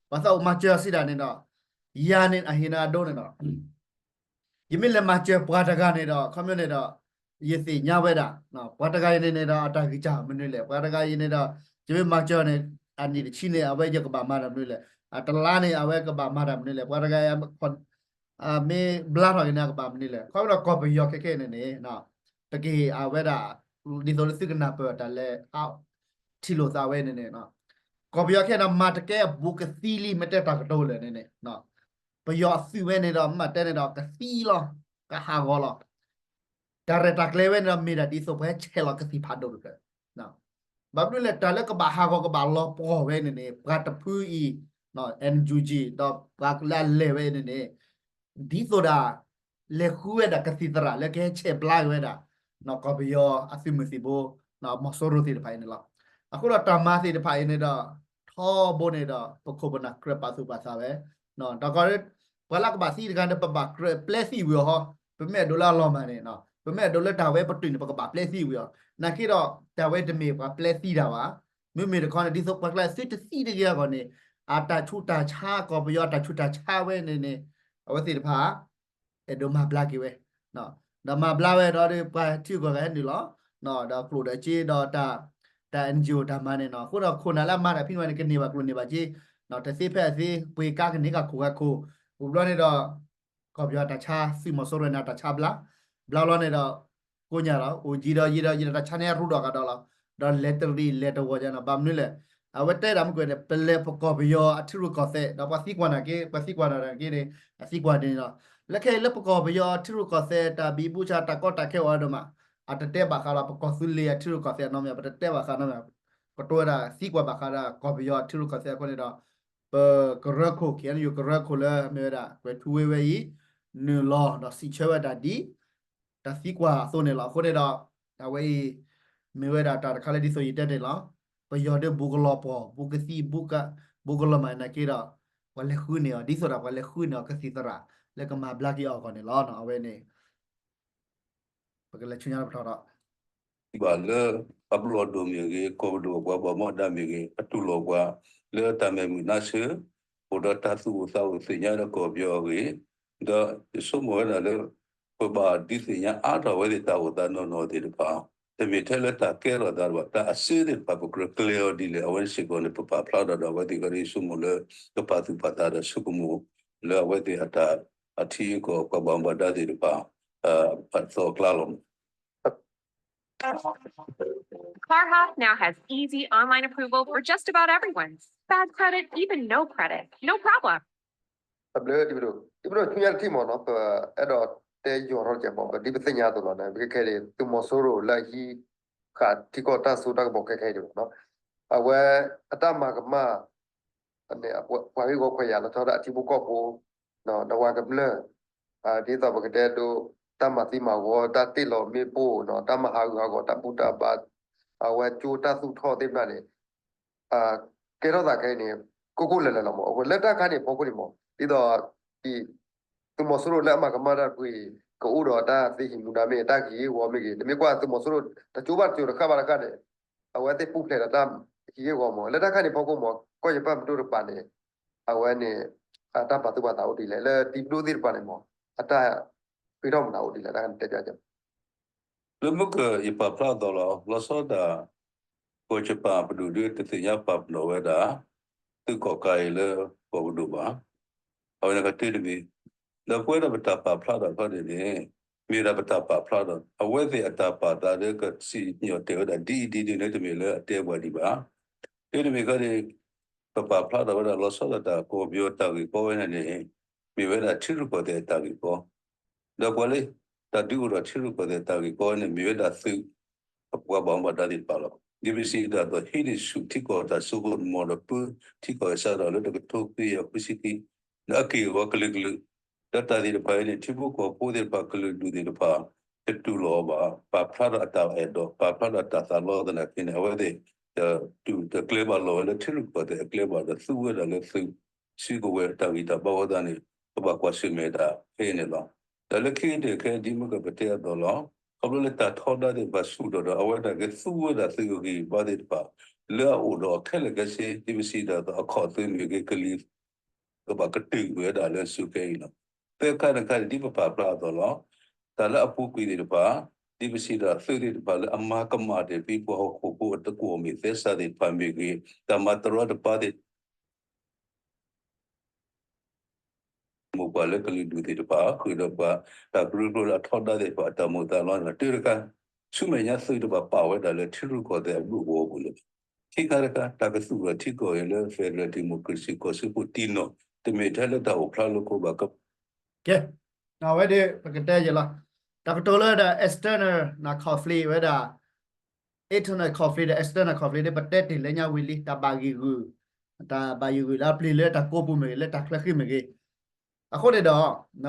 ပှၤသးအိၣ်မၤစၢၤအီၤစံးဒၣ်န့ၣ်ဒီး ယၤန့ၣ်အဟ့ၣ်နၤအဒိန့ၣ်ဒီး ယမ့ၢ်လဲၤမၤစၢၤပှၤတဂၤန့ၣ်ဒီး ခီပညီန့ၣ်ဒီး ယသ့ၣ်ညါဝဲဒၣ် ပှၤတဂၤအံၤန့ၣ်န့ၣ်ဒီး အတၢ်ဂံၢ်စၢ်မနုၤလဲၣ်, ပှၤတဂၤအံၤန့ၣ်ဒီး ယမ့ၢ်မၤစၢၤန့ၣ် အနံၣ်တဆံန့ၣ် အဝဲယကဘၣ်မၤတၢ်မနုၤလဲၣ်, အတလါန့ၣ် အဝဲကဘၣ်မၤတၢ်မနုၤလဲၣ်, ပှၤတဂၤအံၤ မ့ၢ်ဘျါထီၣ်က့ၤန့ၣ် အကဘၣ်မနုၤလဲၣ်. ခီဖျိဒီးကီၢ်ပယီၤခဲခဲန့ၣ်န့ၣ် တက့ၢ်အဝဲဒၣ် ဒ်သိးလၢသုကနၢ်ပၢၢ်တၢ်လဲၤ ထံၣ်လိာ်သးဝဲန့ၣ်န့ၣ် ကီၢ်ပယီၤခဲအံၤန့ၣ် မၤတကဲအဘူးကသံလံ မ့ၢ်တဲတၢ်ကတိၤလၢာ်န့ၣ်န့ၣ် ပယီၤအသုးဝဲန့ၣ်ဒီး မ့ၢ်တဲန့ၣ်ဒီး ကသံလီၤ, ကဟးဂီၤလီၤ. တၢ်ရဲၣ်တၢ်ကျဲၤဝဲန့ၣ်ဒီး မ့ၢ်ဒၣ်ဒ်သိးပှၤဟဲဆဲးလီၤကသံၣ်ဖးဒိၣ်တဖျၢၣ် ဘၣ်မနုၤလဲၣ် တၢ်လၢကဘၣ်ဟးဂီၤကဘၣ်လီၤပှီၢ်ဝဲန့ၣ်န့ၣ် ပှၤတဖုအံၤ NUG ဒီးပှၤလၢအလဲၤဝဲန့ၣ်န့ၣ် ဒ်သိးဒၣ် လဲၤဃုဝဲဒၣ်ကသံၣ်သရၣ်လၢကဟဲဆဲးဘျါက့ၤဝဲဒၣ် ကီၢ်ပယီၤအသုးမုၢ်သံၣ်ဘိ မီၤစိရိၤသ့ၣ်တဖၣ်အံၤန့ၣ်လီၤ. အဃိဒီးတၢ်မၤသ့ၣ်တဖၣ်အံၤန့ၣ်ဒီး ထီဘိန့ၣ်ဒီး ပခိၣ်ပနၢ်ကြၢးပာ်သူၣ်ပာ်သးဝဲ ဒီးကီး ပှၤလၢကဘၣ်သံတဂၤန့ၣ် ပဘၣ်ကြၢးပျဲသံဝံၤအီၤဟီ, ပမ့ၢ်အဲၣ်ဒိးလၢအလီၤမၢ်န့ၣ် ပမ့ၢ်အဲၣ်ဒိးလၢတၢ်ဝဲပတုာ်န့ၣ် ပကဘၣ်ပျဲသံဝံၤအီၤ, နာ်က့ဒီး တၢ်ဝဲတမ့ၢ်ပှၤပျဲသံတၢ်ဘၣ်. မ့မ့ၢ်တခီန့ၣ် ဒ်သိးပှၤကျါသုတသံတဂ့ၤအဂီၢ်န့ၣ် အတၢ်ဆူးတၢ်ဆါ ကီၢ်ပယီၤအတၢ်ဆူးတၢ်ဆါဝဲန့ၣ်န့ၣ် အဝဲသ့ၣ်တဖၣ် အဲၣ်ဒိးမၤဘျါက့ၤဝဲ, ဒီးမၤဘျါဝဲဒီးပှၤထံဂုၤကီၢ်ဂၤဟဲနုာ်လီၤ, ဒီးကျိၣ်ဒီးစ့ဒီး တၢ် NGO တၢ်မၤန့ၣ်နီၤ, အဃိဒီးခိၣ်နၢ်လၢအမၤတၢ်ဖဲန့ၣ် ကန့ၢ်ဘၣ်ကျိၣ်န့ၢ်ဘၣ်စ့, တသ့ဖဲအသ့ ပှ့ၤကါကန့ၢ်ကခိၣ်ဂၤခိၣ်, အိၣ်ဘျီန့ၣ်ဒီး ကီၢ်ပယီၤတၢ်ဆါ သုးမီၤစိရိၤန့ၣ် တၢ်ဆါဘျါ, ဘျါလီၤန့ၣ်ဒီး ကိညၢ်ဒီး အိၣ်ယံၤဒီးယံၤဒီးယံၤဒီး တၢ်ဆါန့ၣ်အရူဒီးကဒီးလီၤ, ဒီးလဲၤတရံးလဲၤတဝီၤယါနီၤ, ဘၣ်မနုၤလဲၣ်, အဝဲတဲဒၣ်မ့ၢ်ကွဲးန့ၣ် ပလဲၤပကီၢ်ပယီၤအထံရူၢ်ကီၢ်သဲး ဒီးပှၤသံကွၢ်နာ်က့ ပှၤသံကွၢ်နာ်က့န့ၣ် အသံကွၢ်န့ၣ်လီၤ, လၢခဲအံၤလၢပကီၢ်ပယီၤအထံရူၢ်ကီၢ်သဲး တၢ်ဘံဘူဆါ တၢ်ကီတၢ်ခဲအိၣ်ဝဲဒိၣ်မး, အတတဲဘၣ်ဃးဒီးပကီၢ်သူလ့ၤအထံရူၢ်ကီၢ်သဲးနီတမံၤ, ပတတဲဘၣ်ဃးနီတမံၤ, ကတိၤဝဲဒၣ်သံကွၢ်ဘၣ်ဃးဒီးကီၢ်ပယီၤအထံရူၢ်ကီၢ်သဲးအဃိန့ၣ်ဒီး ပကရၢခိၣ် KNU ကရၢခိၣ်လၢမ့ၢ်ဝဲဒၣ် ကွဲၤထူဝ့ဝဲအံၤ နုာ်လီၤဒီးစံးဆၢဝဲတၢ်ဒ် တၢ်သံကွၢ်အသိးန့ၣ်လီၤ. အဃိန့ၣ်ဒီး အဝဲအံၤ မ့ၢ်ဝဲဒၣ်တၢ်တခါလၢဒ်သိးယတဲန့ၣ်လီၤ. ပယီၤဒုးဘူးကလီၤပှီၢ် ဘူးကသံ ဘူးက ဘူးကလီၤမၢ်နာ်က့ဒီး ပှၤလဲၤဃုန့ၢ်အီၤ ဒ်သိးဒီးပှၤလဲၤဃုန့ၢ်အီၤကသံၣ်သရၣ် လၢကမၤဘျါက့ၤအီၤအဂီၢ်န့ၣ်လီၤ. အဝဲန့ၣ် ပကလဲၤဆူညါပထီၣ်ဒီး ဘၣ်လၢအဘျီၣ်ဒိၣ်မ့ၢ်ဂ့ၤ, ကီၢ်ပဒိၣ်ပှၤဘၣ်မူဘၣ်ဒါမ့ၢ်ဂ့ၤ, အတူၢ်လိာ်ပှၤလၢတၢ်မဲာ်မုာ်နါဆၢ, အိၣ်ဒီးတၢ်သူၣ်အိၣ်သးအိၣ်သ့ၣ်ညါဒီးကီၢ်ပယီၤအဂ့ၢ်, ဒီးယဆိကမိၣ်ဝဲဒၣ်လၢ ပဘၣ်ဒုးသ့ၣ်ညါအါထီၣ်ဝဲသ့ၣ်တၢ်အိၣ်သးနီၢ်နီၢ်သ့ၣ်တဖၣ်, တမ့ၢ်ထဲလၢတၢ်ကဲထီၣ်သးတဘၣ်, တၢ်အစၢသ့ၣ်တဖၣ် ပကြၢးကျဲၤအီၤဒ်လဲၣ်, အဝဲစ့ၢ်ကီးန့ၣ် ပပာ်ဖျါထီၣ်ဒီးအဝဲသ့ၣ်ကဒီး ယဆိကမိၣ်လၢ ကပာ်သူၣ်ပာ်သးဒီးဆိကမိၣ်လၢအဝဲသ့ၣ်အတၢ် အထံအကီၢ်ပှၤဘၣ်မူဘၣ်ဒါသ့ၣ်တဖၣ် အသီအကျါလီၤ. CarHop now has easy online approval for just about everyone. Bad credit, even no credit, no problem. တဘျီဒ်ပဒိၣ် ဒ်ပဒိၣ်ဆူညါတထံၣ်မ့ၢ်နီၤ ပအဲၣ်ဒိးတဲယီၤထီၣ်တစဲးမ့ၢ် ပဒ်ပသ့ၣ်ညါအသိးလီၤန့ၣ် ခဲခဲအံၤ သုးမီၤစိရိၤလၢအဟံးဃာ်ထံကီၢ်တၢ်စိတၢ်ကမီၤခဲခဲအံၤန့ၣ်မ့ၢ်နီၤ အဝဲအတၢ်မၤကမၣ် န့ၣ် ပှၤဂ့ၢ်ဂီၢ်ခွဲးယာ်လီၤဆီဒၣ်အထံဖိကီၢ်ဖိ ဒီးပှၤကမျၢၢ် ဒ်သိးပကတဲဒိ တၢ်မၤသံမၤဝီ တၢ်တ့ၢ်လီၤမ့ၣ်ပိၢ် တၢ်မၤဟးဂူာ်ဟးဂီၤ တၢ်ဘူၣ်တၢ်ဘါ အဝဲကၠိတၢ်သူၣ်ထီၣ်သ့ၣ်တဖၣ်န့ၣ် ကဲထီၣ်သးခဲအံၤန့ၣ် ကိၢ်ကိၢ်လၢၤလၢၤလီၤမး အဃိလၢတၢ်ခါန့ၣ်ဖီခိၣ်န့ၣ်မး ဒ်သိး သုးမီၤစိရိၤလၢအမၤကမၣ်တၢ်တဖုအံၤ ကအိၣ်ဒီးတၢ်သ့ဟံးမူဒါမ့ၢ်ဂ့ၤ တၢ်ကဟံးဂ့ၢ်ဝီမ့ၢ်ဂ့ၤ နမ့ၢ်ကွၢ်သုးမီၤစိရိၤ တကၠိဘၣ်တကၠိ တဃၣ်ဘၣ်တဃၣ်န့ၣ် အဝဲသ့ၣ်ပူၤဖျဲးဒီးတၢ်ဟံးဂ့ၢ်ဝီမး လၢတၢ်ခါန့ၣ်ဖီခိၣ်မး ကီၢ်ယပၢၢ်ပဒိၣ်တကပၤန့ၣ် အဝဲန့ၣ် အတၢ်ပာ်သူၣ်ပာ်သးအိၣ်ဒ်လဲၣ် လၢတံၤပဒိၣ်သ့ၣ်တဖၣ်န့ၣ်မး အတၢ်ဃ့ထီၣ်မတၤအိၣ်ဒ်လဲၣ် တၢ်တဲပျး လၢမုၢ်ကယပာ်ဖျါအသိးလီၤ လီၤဆီဒၣ်တၢ် ကီၢ်ယပၢၢ်ပဒိၣ်ဒုးတသ့ၣ်ညါပာ်ပနီၣ်ဝဲဒၣ် သုးကီၣ်ကးအံၤလၢကီၢ်ပဒိၣ်ဘၣ်. အဝဲန့ၣ်ကတၢၢ်တမံၤ ဒီးပဝဲဒၣ်ပတၢ်ပာ်ဖျါထီၣ်ခီန့ၣ်န့ၣ် မ့ၢ်ဝဲဒၣ်ပတၢ်ပာ်ဖျါထီၣ် အဝဲသ့ၣ်အတၢ်ပာ်သးလၢကစံၣ်ညီၣ်တဲာ်ဝဲဒၣ်ဒ်အံၤဒ်န့ၣ် တမ့ၢ်လၢအတဲပှၤဒံးဘၣ်. တၢၢ်တမံၤခီန့ၣ် ပပာ်ဖျါထီၣ်ဝဲဒၣ်လီၤဆီဒၣ်တၢ်ကီၢ်ပယီၤတၢ်ဂ့ၢ်ကီဝဲန့ၣ်န့ၣ် မ့ၢ်ဝဲဒၣ်ထံရူၢ်ကီၢ်သဲးအတၢ်ဂ့ၢ်ကီ ဒီးပှၤလၢ တၢ်ဒုးအိၣ်ထီၣ်ထံရူၢ်ကီၢ်သဲးတၢ်ဂ့ၢ်ကီန့ၣ် မ့ၢ်ဝဲဒၣ်သုး အပှၤဘၣ်မူဘၣ်ဒါသ့ၣ်တဖၣ်လီၤ. ဒ်ပစံးတၢ်အသိး ဟံးန့ၢ်ဆူၣ်ထံကီၢ်တၢ်စိကမီၤဒီး ပၢထံကီၢ်အစးထီၣ်လၢတကထိခွံကယၤခွံဆံခံ အက့ၢ်အဂီၤကလုာ်ကလုာ်, ဒီးတၢ်သ့ၣ်တဖၣ်အံၤန့ၣ် ထံဖိကီၢ်ဖိသ့ၣ်တဖၣ်ကလုာ်ဒူၣ်သ့ၣ်တဖၣ် တတူၢ်လိာ်အီၤဘၣ်, ပာ်ဖျါထီၣ်အတၢ်အဲၣ်ဒိး ပာ်ဖျါထီၣ်တၢ်သးလီသနာ်က့န့ၣ် အဝဲသ့ၣ် တတူၢ်တကျဲဘၣ်လီၤဝဲလၢထံရူၢ်ကီၢ်သဲးအကျဲဘၣ်ဒီး သူဝဲဒၣ်လၢသုး စုကဝဲၤတၢ်ဂံၢ်တၢ်ဘါဝဲသတးန့ၣ် ပဘၣ်ကွၢ်ဆၢၣ်မဲာ်တၢ်ဖဲအံၤန့ၣ်လီၤ. တၢ်လၢခံကတၢၢ်ခဲအံၤ ဒ်မ့ၢ်ကပတဲအသိးလီၤ. ခီဖျိလၢတၢ်ထီဒါသ့ၣ်တဖၣ်ဆူၣ်ထီၣ်ဒီး အဝဲဒၣ်ကသူဝဲဒၣ်သုးအဂံၢ်အဘါသ့ၣ်တဖၣ် လၢအအိၣ်ဒီးခဲလၢာ်ခဲဆ့ ဒ်ပစံးတၢ်အသိး အခီၣ်သုးမ့ၢ်ဂ့ၤ ကလံၤ ကဘၣ်ကတုာ်ဝဲဒၣ်လၢစုခဲအံၤလီၤ. သၢခါတခါန့ၣ် ဒ်ပပာ်ဖျါအသိးလီၤ. တၢ်လၢအပူၤကွံာ်သ့ၣ်တဖၣ် ဒ်ပစံးတၢ်သုးသ့ၣ်တဖၣ်လၢအမၤကမၣ်တ့ၢ် ပဟီၣ်ခိၣ်ဖိအတကွီၢ်မ့ၢ်သဲစးသ့ၣ်တဖၣ်မ့ၢ်ဂ့ၤ တၢ်မၤတရီတပါသ့ၣ် မိၢ်ပှၢ်လၢကလုာ်ဒူၣ်သ့ၣ်တဖၣ် ဃုာ်ဒီးပှၤ တၢ်ကရၢကရိလၢအထီဒါသ့ၣ်တဖၣ် အတၢ်မိၣ်သးလီန့ၣ် တၢတခါ ဆူမဲာ်ညါသုးတဘၣ်ပာ်ဝဲဒၣ်လၢထံရူၢ်ကီၢ်သဲးအဘျုးအဖှိၣ်အပူၤလၢၤဘၣ်. ခံခါတခါ တၢ်ကသူၣ်ထီၣ်ထံကီၢ်အံၤလၢ Federal Democracy ကီၢ်စၢဖှိၣ်တံၢ်နီၢ် တမ့ၢ်ထဲလၢတၢ်အိၣ်ဖျါလၢခိဘၣ်က ကဲ, အဝဲဒၣ်ပကတဲယဲလီၤ. တၢ်ကတိၤလၢဒၣ် external conflict ဝဲဒၣ် internal conflict ဒီး external conflict ဒီး ပတဲတ့ၢ်လၢညါဝံၤလံ တၢ်ဘၣ်ဂံာ်ဂုာ်, တၢ်ဘၣ်ယုၢ်ဂံာ်လၢအပျံၤလၢတၢ်ကိးပူၤမ့ၢ်ဂ့ၤ လၢတၢ်ချၢဃံမ့ၢ်ဂ့ၤ. အဃိန့ၣ်ဒီး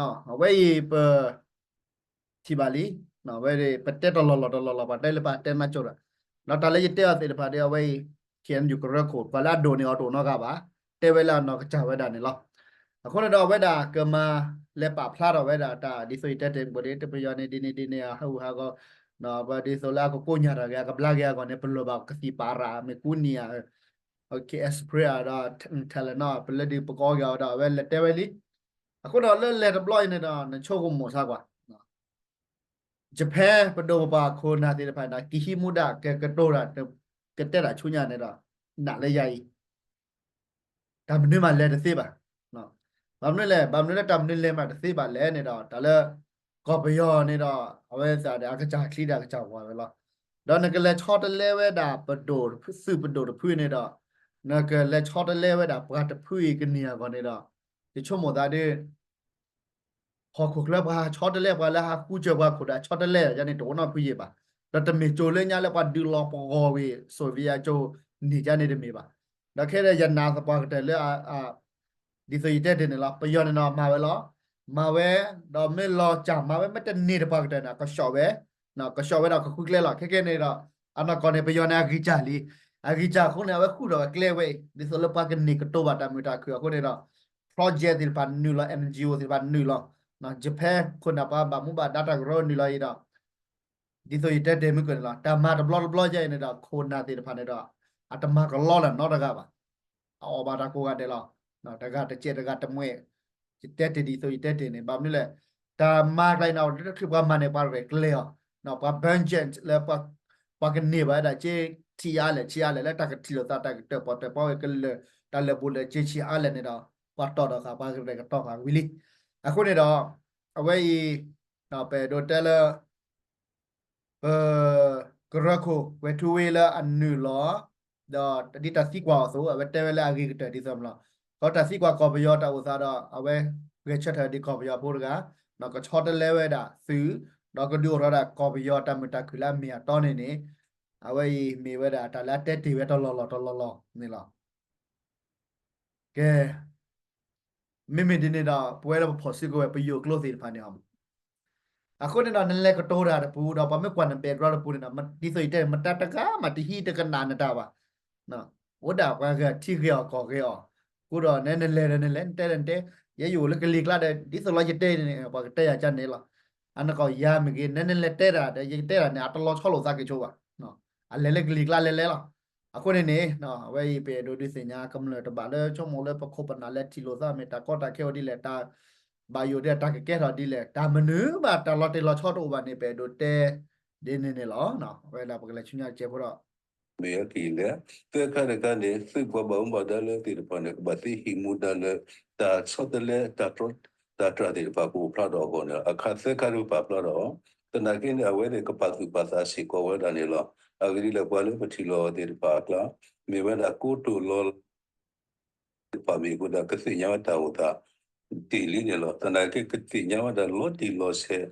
အဝဲအံၤပ ထံၣ်ဘၣ်လံ, အဝဲပတဲတလီၢ်လီၢ်တလီၢ်လီၢ် ပှၤတဲလၢပှၤတဲနါကၠိဒီး, ဒီးတၢ်လၢယတဲအီၤသ့ၣ်တဖၣ်ဒီး အဝဲအံၤ ခ့ၣ်အဲၣ်ယူၣ်ကရၢခိၣ် ပှၤလၢအဒိၣ်န့ၢ်အီၤတအိၣ်နီတဂၤဘၣ်, တဲဝဲလၢအနီၢ်ကစၢ်ဝဲဒၣ်န့ၣ်လီၤ. အဃိန့ၣ်ဒီးအဝဲဒၣ်ကမၤလဲၤပာ်ဖျါထီၣ်ဝဲဒၣ်တၢ်ဒ်သိးယတဲတ့ၢ်ပူၤလံ တပယီၤန့ၣ်ဒ်န့ၣ်ဒ်န့ၣ် ဟးဂူာ်ဟးဂီၤ, ပဒ်သိးလၢအကကိညၢ်တၢ်ဂ့ၤ အကဘျါက့ၤအဂီၢ်န့ၣ် ပလၢၢ်ဘၣ်ကသံၣ်ပာ်ရၣ် မ့ၢ်ကူနံၤဧါ, ကဲ Xperi ဒီး Tylenol ပလၢဒုးပကအီၣ်က့ၤအီၤဒီး အဝဲလဲၤတဲဝဲလံ. အဃိဒီးလၢလဲၤတဘျီအံၤန့ၣ်ဒီး နဆိကမိၣ်ဆါကွၢ် Japan ပဒိၣ်ပပှၢ်ခိၣ်နၢ်သ့ၣ်တဖၣ်န့ၣ် ကဟံးမူဒါ ကကတိၤတၢ် ကတဲတၢ်ဆူညါန့ၣ်ဒီး နာ်လၢယၤအံၤ တၢ်မနုၤမးလဲၤတသ့ဘၣ်. ဘၣ်မနုၤလဲၣ်, ဘၣ်မနုၤလၢတၢ်မနုၤလဲၤမးတသ့ဘၣ်လဲၣ်န့ၣ်ဒီး တၢ်လၢ ကီၢ်ပယီၤန့ၣ်ဒီး အဝဲသ့ၣ်ဒီးအကစၢ်ချံဒီးအကစၢ်ဝၤဝဲလီၤ. ဒီးနကလဲၤဆီတလဲဝဲဒၣ်ပဒိၣ် သုးပဒိၣ်တဖုန့ၣ်ဒီး နကလဲၤဆီတလဲဝဲဒၣ်ပှၤတဖုအံၤကန့ၢ်အဂီၢ်န့ၣ်ဒီး ယဆိကမိၣ်သးဒီး ဟီၣ်ခိၣ်ချၢပှၤဆီတလဲပှၤလၢဟးဃုစၢၤပှၤခိၣ်ဒီးဆီတလဲယန့ၣ် တအိၣ်နီတဖုယံာ်ဘၣ်. ဒီးတမ့ၢ်ကၠိလၢညါလၢပှၤဒုးလီၤပဂီၢ်ဝံၤ Soviet ကၠိန့ၢ်ယန့ၣ်တမ့ၢ်ဘၣ်. ဒီးခဲဒီးယနာ်သပှၢ်ကတၢၢ်လၢ ဒ်သိးယတဲတ့ၢ်န့ၣ်လီၤ. ပယီၤန့ၣ်ဒီးမၤဝဲလီၤ. မၤဝဲ ဒီးမ့ၢ်လီၤစၢ်မၤဝဲမ့ၢ်တန့ၢ်တပှၢ်ကတၢၢ်န့ၣ် ကဆှီဝဲ ကဆှီဝဲဒီးကဃုကျဲလီၤ. ခဲကဲန့ၣ်ဒီး အနီၢ်ကီၢ်န့ၣ် ပယီၤန့ၣ်အဂံၢ်စၢ်လံ. အဂံၢ်စၢ်အဃိန့ၣ် အဝဲဃုထီၣ်အကျဲဝဲအံၤ ဒ်သိးလၢပှၤကန့ၢ်ကတိၤဘၣ်တၢ်မုာ်တၢ်ခုၣ်အဃိန့ၣ်ဒီး project သ့ၣ်တဖၣ်နုာ်လီၤ NGO သ့ၣ်တဖၣ်နုာ်လီၤ. Japan ခိၣ်နၢ်ပှၤဘၣ်မူဘၣ်ဒါတၢ်ကရၢနုာ်လီၤအံၤဒီး ဒ်သိးယတဲတ့ၢ်မုၢ်ကၢၢ်န့ၣ်လီၤ. တၢ်မၤတဘျီတဘျီယဲအံၤန့ၣ်ဒီး ခိၣ်နၢ်သ့ၣ်တဖၣ်န့ၣ်ဒီး အတမၤကလီလၢနီတဂၤဘၣ်. အအီၣ်ဘၣ်တၢ်ကိးဂၤဒဲးလီၤ. တဂၤတစဲးတဂၤတမှဲး ယတဲတ့ၢ်ဒ်သိးယတဲတ့ၢ်န့ၣ် ဘၣ်မနုၤလဲၣ်, တၢ်မၤကျါအံၤန့ၣ် တချုးပှၤမၤန့ၣ် ပှၤရဲၣ်ကျဲၤအီၤ, ပှၤ budget လၢ ပှၤကန့ၢ်ဘၣ်ဝဲဒၣ် ကၠ့ထံအါလဲၣ် ဆံးအါလဲၣ် လၢတၢ်ကထံၣ်လိာ်သးတၢ်ကတၢၢ်ပီၣ်တၢၢ်ပီဝဲကလၢာ် တၢ်လၢာ်ဘူၣ်လၢာ်စ့ဆံးအါလဲၣ်န့ၣ်ဒီး ပှၤတီၢ်ဒီးဃာ် ပှၤကရဲၣ်ကတီၤဃာ်ဝံၤလံ. အဃိန့ၣ်ဒီး အဝဲအံၤ ပအဲၣ်ဒိးတဲလၢ ပ ကရၢခိၣ် ဝဲၢ်ထူဝ့လၢအနုာ်လီၤ ဒီးဒ်တၢ်သံကွၢ်အီၤအသိး အဝဲတဲဝဲလၢအဂ့ၤကတၢၢ်ဒ်သိးမးလီၤ. ဒီးတၢ်သံကွၢ်ကီၢ်ပယီၤတၢ်အိၣ်သးဒီး အဝဲဂဲၤဆၢထၢၣ်ဒ်ကီၢ်ပယီၤဖိတဂၤ ဒီးကဆီတလဲဝဲဒၣ်သုး ဒီးကဒုးအိၣ်ထီၣ်ဒၣ်ကီၢ်ပယီၤတၢ်မုာ်တၢ်ခုၣ်လၢအမ့ၢ်အတီန့ၣ်န့ၣ် အဝဲအံၤမ့ၢ်ဝဲဒၣ်တၢ်လၢအတဲတ့ၢ်ဝဲတလီၢ်လီၢ်တလီၢ်လီၢ်န့ၣ်လီၤ. ကဲ မ့မ့ၢ်ဒ်န့ၣ်ဒီး ပဝဲလၢပဖီၣ်စုကဝဲၤ ပယိၤကျိသ့ၣ်တဖၣ်န့ၣ်အီၤမး အဃိန့ၣ်ဒီး နလဲၤကတိၤတၢ်တပူၤဒီး ပှၤမ့ၢ်ကွၢ်နဘဲၣ်ကရီတပူၤန့ၣ်ဒီး ဒ်သိးယတဲ မတၤတဂၤမးတဟံးတကနၣ်နတၢ်ဘၣ်. အိၣ်ဒၣ်ပှၤဂၤထံၣ်ဂ့ၤအီၤကီၢ်ဂ့ၤအီၤ, အဃိဒီးနလဲၤဒီးနလဲၤ နတဲဒီးနတဲ, ယဲယအိၣ်လၢကလံၤကျါဒီး ဒ်သိးလီၤယတဲန့ၣ် ပှၤကတဲယၤကန့ၣ်လီၤ. အနီၢ်ကီၢ်ယၤမ့ၢ်ဂ့ၤ နနလဲၤတဲတၢ်ဒီး ယကတဲတၢ်န့ၣ် အတလီၤဆီလိာ်သးက့ၤဆိဘၣ်. အလဲၤလၢကလံၤကျါလဲၤလဲၤလီၤ. အဃိန့ၣ်န့ၣ် အဝဲအံၤပအဲၣ်ဒိးဒုးသ့ၣ်ညါကမျၢၢ်တဘၣ်လၢ ဆိကမိၣ်လၢပခိၣ်ပနၢ်လဲၤထံၣ်လိာ်သးမ့ၢ်တၢ်ကီတၢ်ခဲအိၣ်ဒ်လဲၣ်, တၢ်ဘၣ်ယိၣ်ဒ်တၢ်ကကဲထီၣ်ဒ်လဲၣ်, တၢ်မနုၤဘၣ်တၢ်လီၤတံၢ်လီၤဆီတအိၣ်ဘၣ်န့ၣ် ပအဲၣ်ဒိးတဲဒ်န့ၣ်န့ၣ်လီၤ. အဝဲဒၣ်ပကလဲၤဆူညါတစဲးဖိဒီး မ့ၢ်အက့ၤလဲၣ်, သၢခါတခါန့ၣ် သုးပှၤဘၣ်မူဘၣ်ဒါလၢသ့ၣ်တဖၣ်န့ၣ် ကဘၣ်သ့ဟံးမူဒါလၢ တၢ်ဆီတလဲ တၢ်တြၢ်သ့ၣ်တဖၣ်ကအိၣ်ဖျါထီၣ်အဂီၢ်န့ၣ် အခါသၢခါဒ်ပပာ်ဖျါထီၣ်, သနာ်က့န့ၣ် အဝဲသ့ၣ်ကပာ်သူၣ်ပာ်သးစ့ၢ်ကီးဝဲဒၣ်န့ၣ်လီၤ. အဂ့ၢ်ဒ်လဲၣ်ပှၤလၢပထံၣ်လိာ်အီၤသ့ၣ်တဖၣ်အကျါ မ့ၢ်ဝဲဒၣ်ကိတိာ်လီၤ သ့ၣ်တဖၣ်မ့ၢ်အဃိဒီး ကသ့ၣ်ညါဝဲတၢ်အိၣ်သးတ့ၢ်လံန့ၣ်လီၤ. သနာ်က့ကသ့ၣ်ညါဝဲဒၣ်လီၤတံၢ်လီၤဆဲး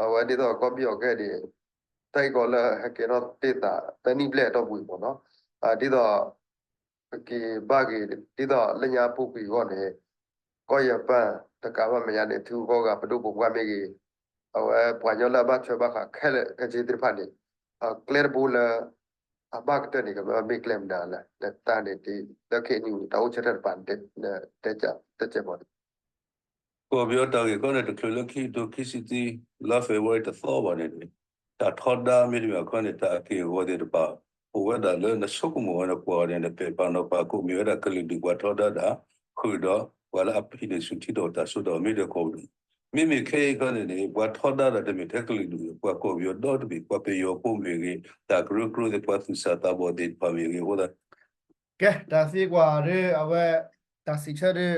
အဝဲဒ်သိးကီၢ်ပယီၤကဲဒ် တၢ်ဂ့ၢ်ကီလၢဟဲကဲထီၣ်တ့ၢ်သး တနံၣ်ဘျဲၣ်အတီၢ်ပူၤမ့ၢ်နီၤ, ဒ်သိး က့ၤဘၣ်က့ၤ ဒ်သိးလၢညါအပူၤကွံာ်အဂီၢ်န့ၣ် ကီၢ်ယပၣ်တကးဘၣ်မဲာ်ညါန့ၣ် ထံဂုၤကီၢ်ဂၤပဒိၣ်ပပှၢ်မ့ၢ်ဂ့ၤ, အဝဲပှၤကညီလၢအဘၣ်ထွဲဘၣ်ဃးခဲလၢာ်ခဲဆ့သ့ၣ်တဖၣ်န့ၣ် ကျဲတဘိလၢ အဘၣ်ကတၢၢ်န့ၣ် ကမ့ၢ်ကျဲမနုၤလဲၣ် လၢတၢ်န့ၣ် လၢခဲအံၤန့ၣ် တၢ်အိၣ်ဆၢထၢၣ်တပၤ တဲကဲးမနုၤ ကီၢ်ပယီၤတၢ်ဂ့ၢ်ကီန့ၣ် တချုးလၢခံကထိခံဆံသၢ လါ February တသီဘၣ်န့ၣ်န့ၣ် တၢ်ထီဒါမ့တမ့ၢ်အခီန့ၣ် တၢ်အက့ၢ်အဂီၤသ့ၣ်တဖၣ် အိၣ်ဝဲဒၣ်လၢနဆိကမိၣ်ဝဲန့ၣ် ပှၤန့ၣ် နပဲာ်ပာ်နီၤပာ်ကိးမ့ၢ်ဝဲဒၣ်ကလုာ်ဒူၣ်ပှၤထီဒါတၢ် ဃုာ်ဒီး ပှၤလၢအဟံးန့ၢ်ဆူၣ်ထံဒီးတၢ်စိတၢ်ကမီၤမ့ၢ်ဒီးကီၢ်ပယီၤ မ့မ့ၢ်ခဲအံၤခီန့ၣ်န့ၣ် ပှၤထီဒါတၢ်တမ့ၢ်ထဲကလုာ်ဒူၣ် ပှၤကီၢ်ပယီၤဒီတဘ့ၣ် ပှၤပယီၤဖိမ့ၢ်ဂ့ၤ တၢ်ကရၢကရိသ့ၣ် ပှၤသူၣ်စၢ်သးဘီၣ်သ့ၣ်တဖၣ်မ့ၢ်ဂ့ၤအဃိသတး ကဲ တၢ်သံကွၢ်ဒီး အဝဲ တၢ်စံးဆၢဒီး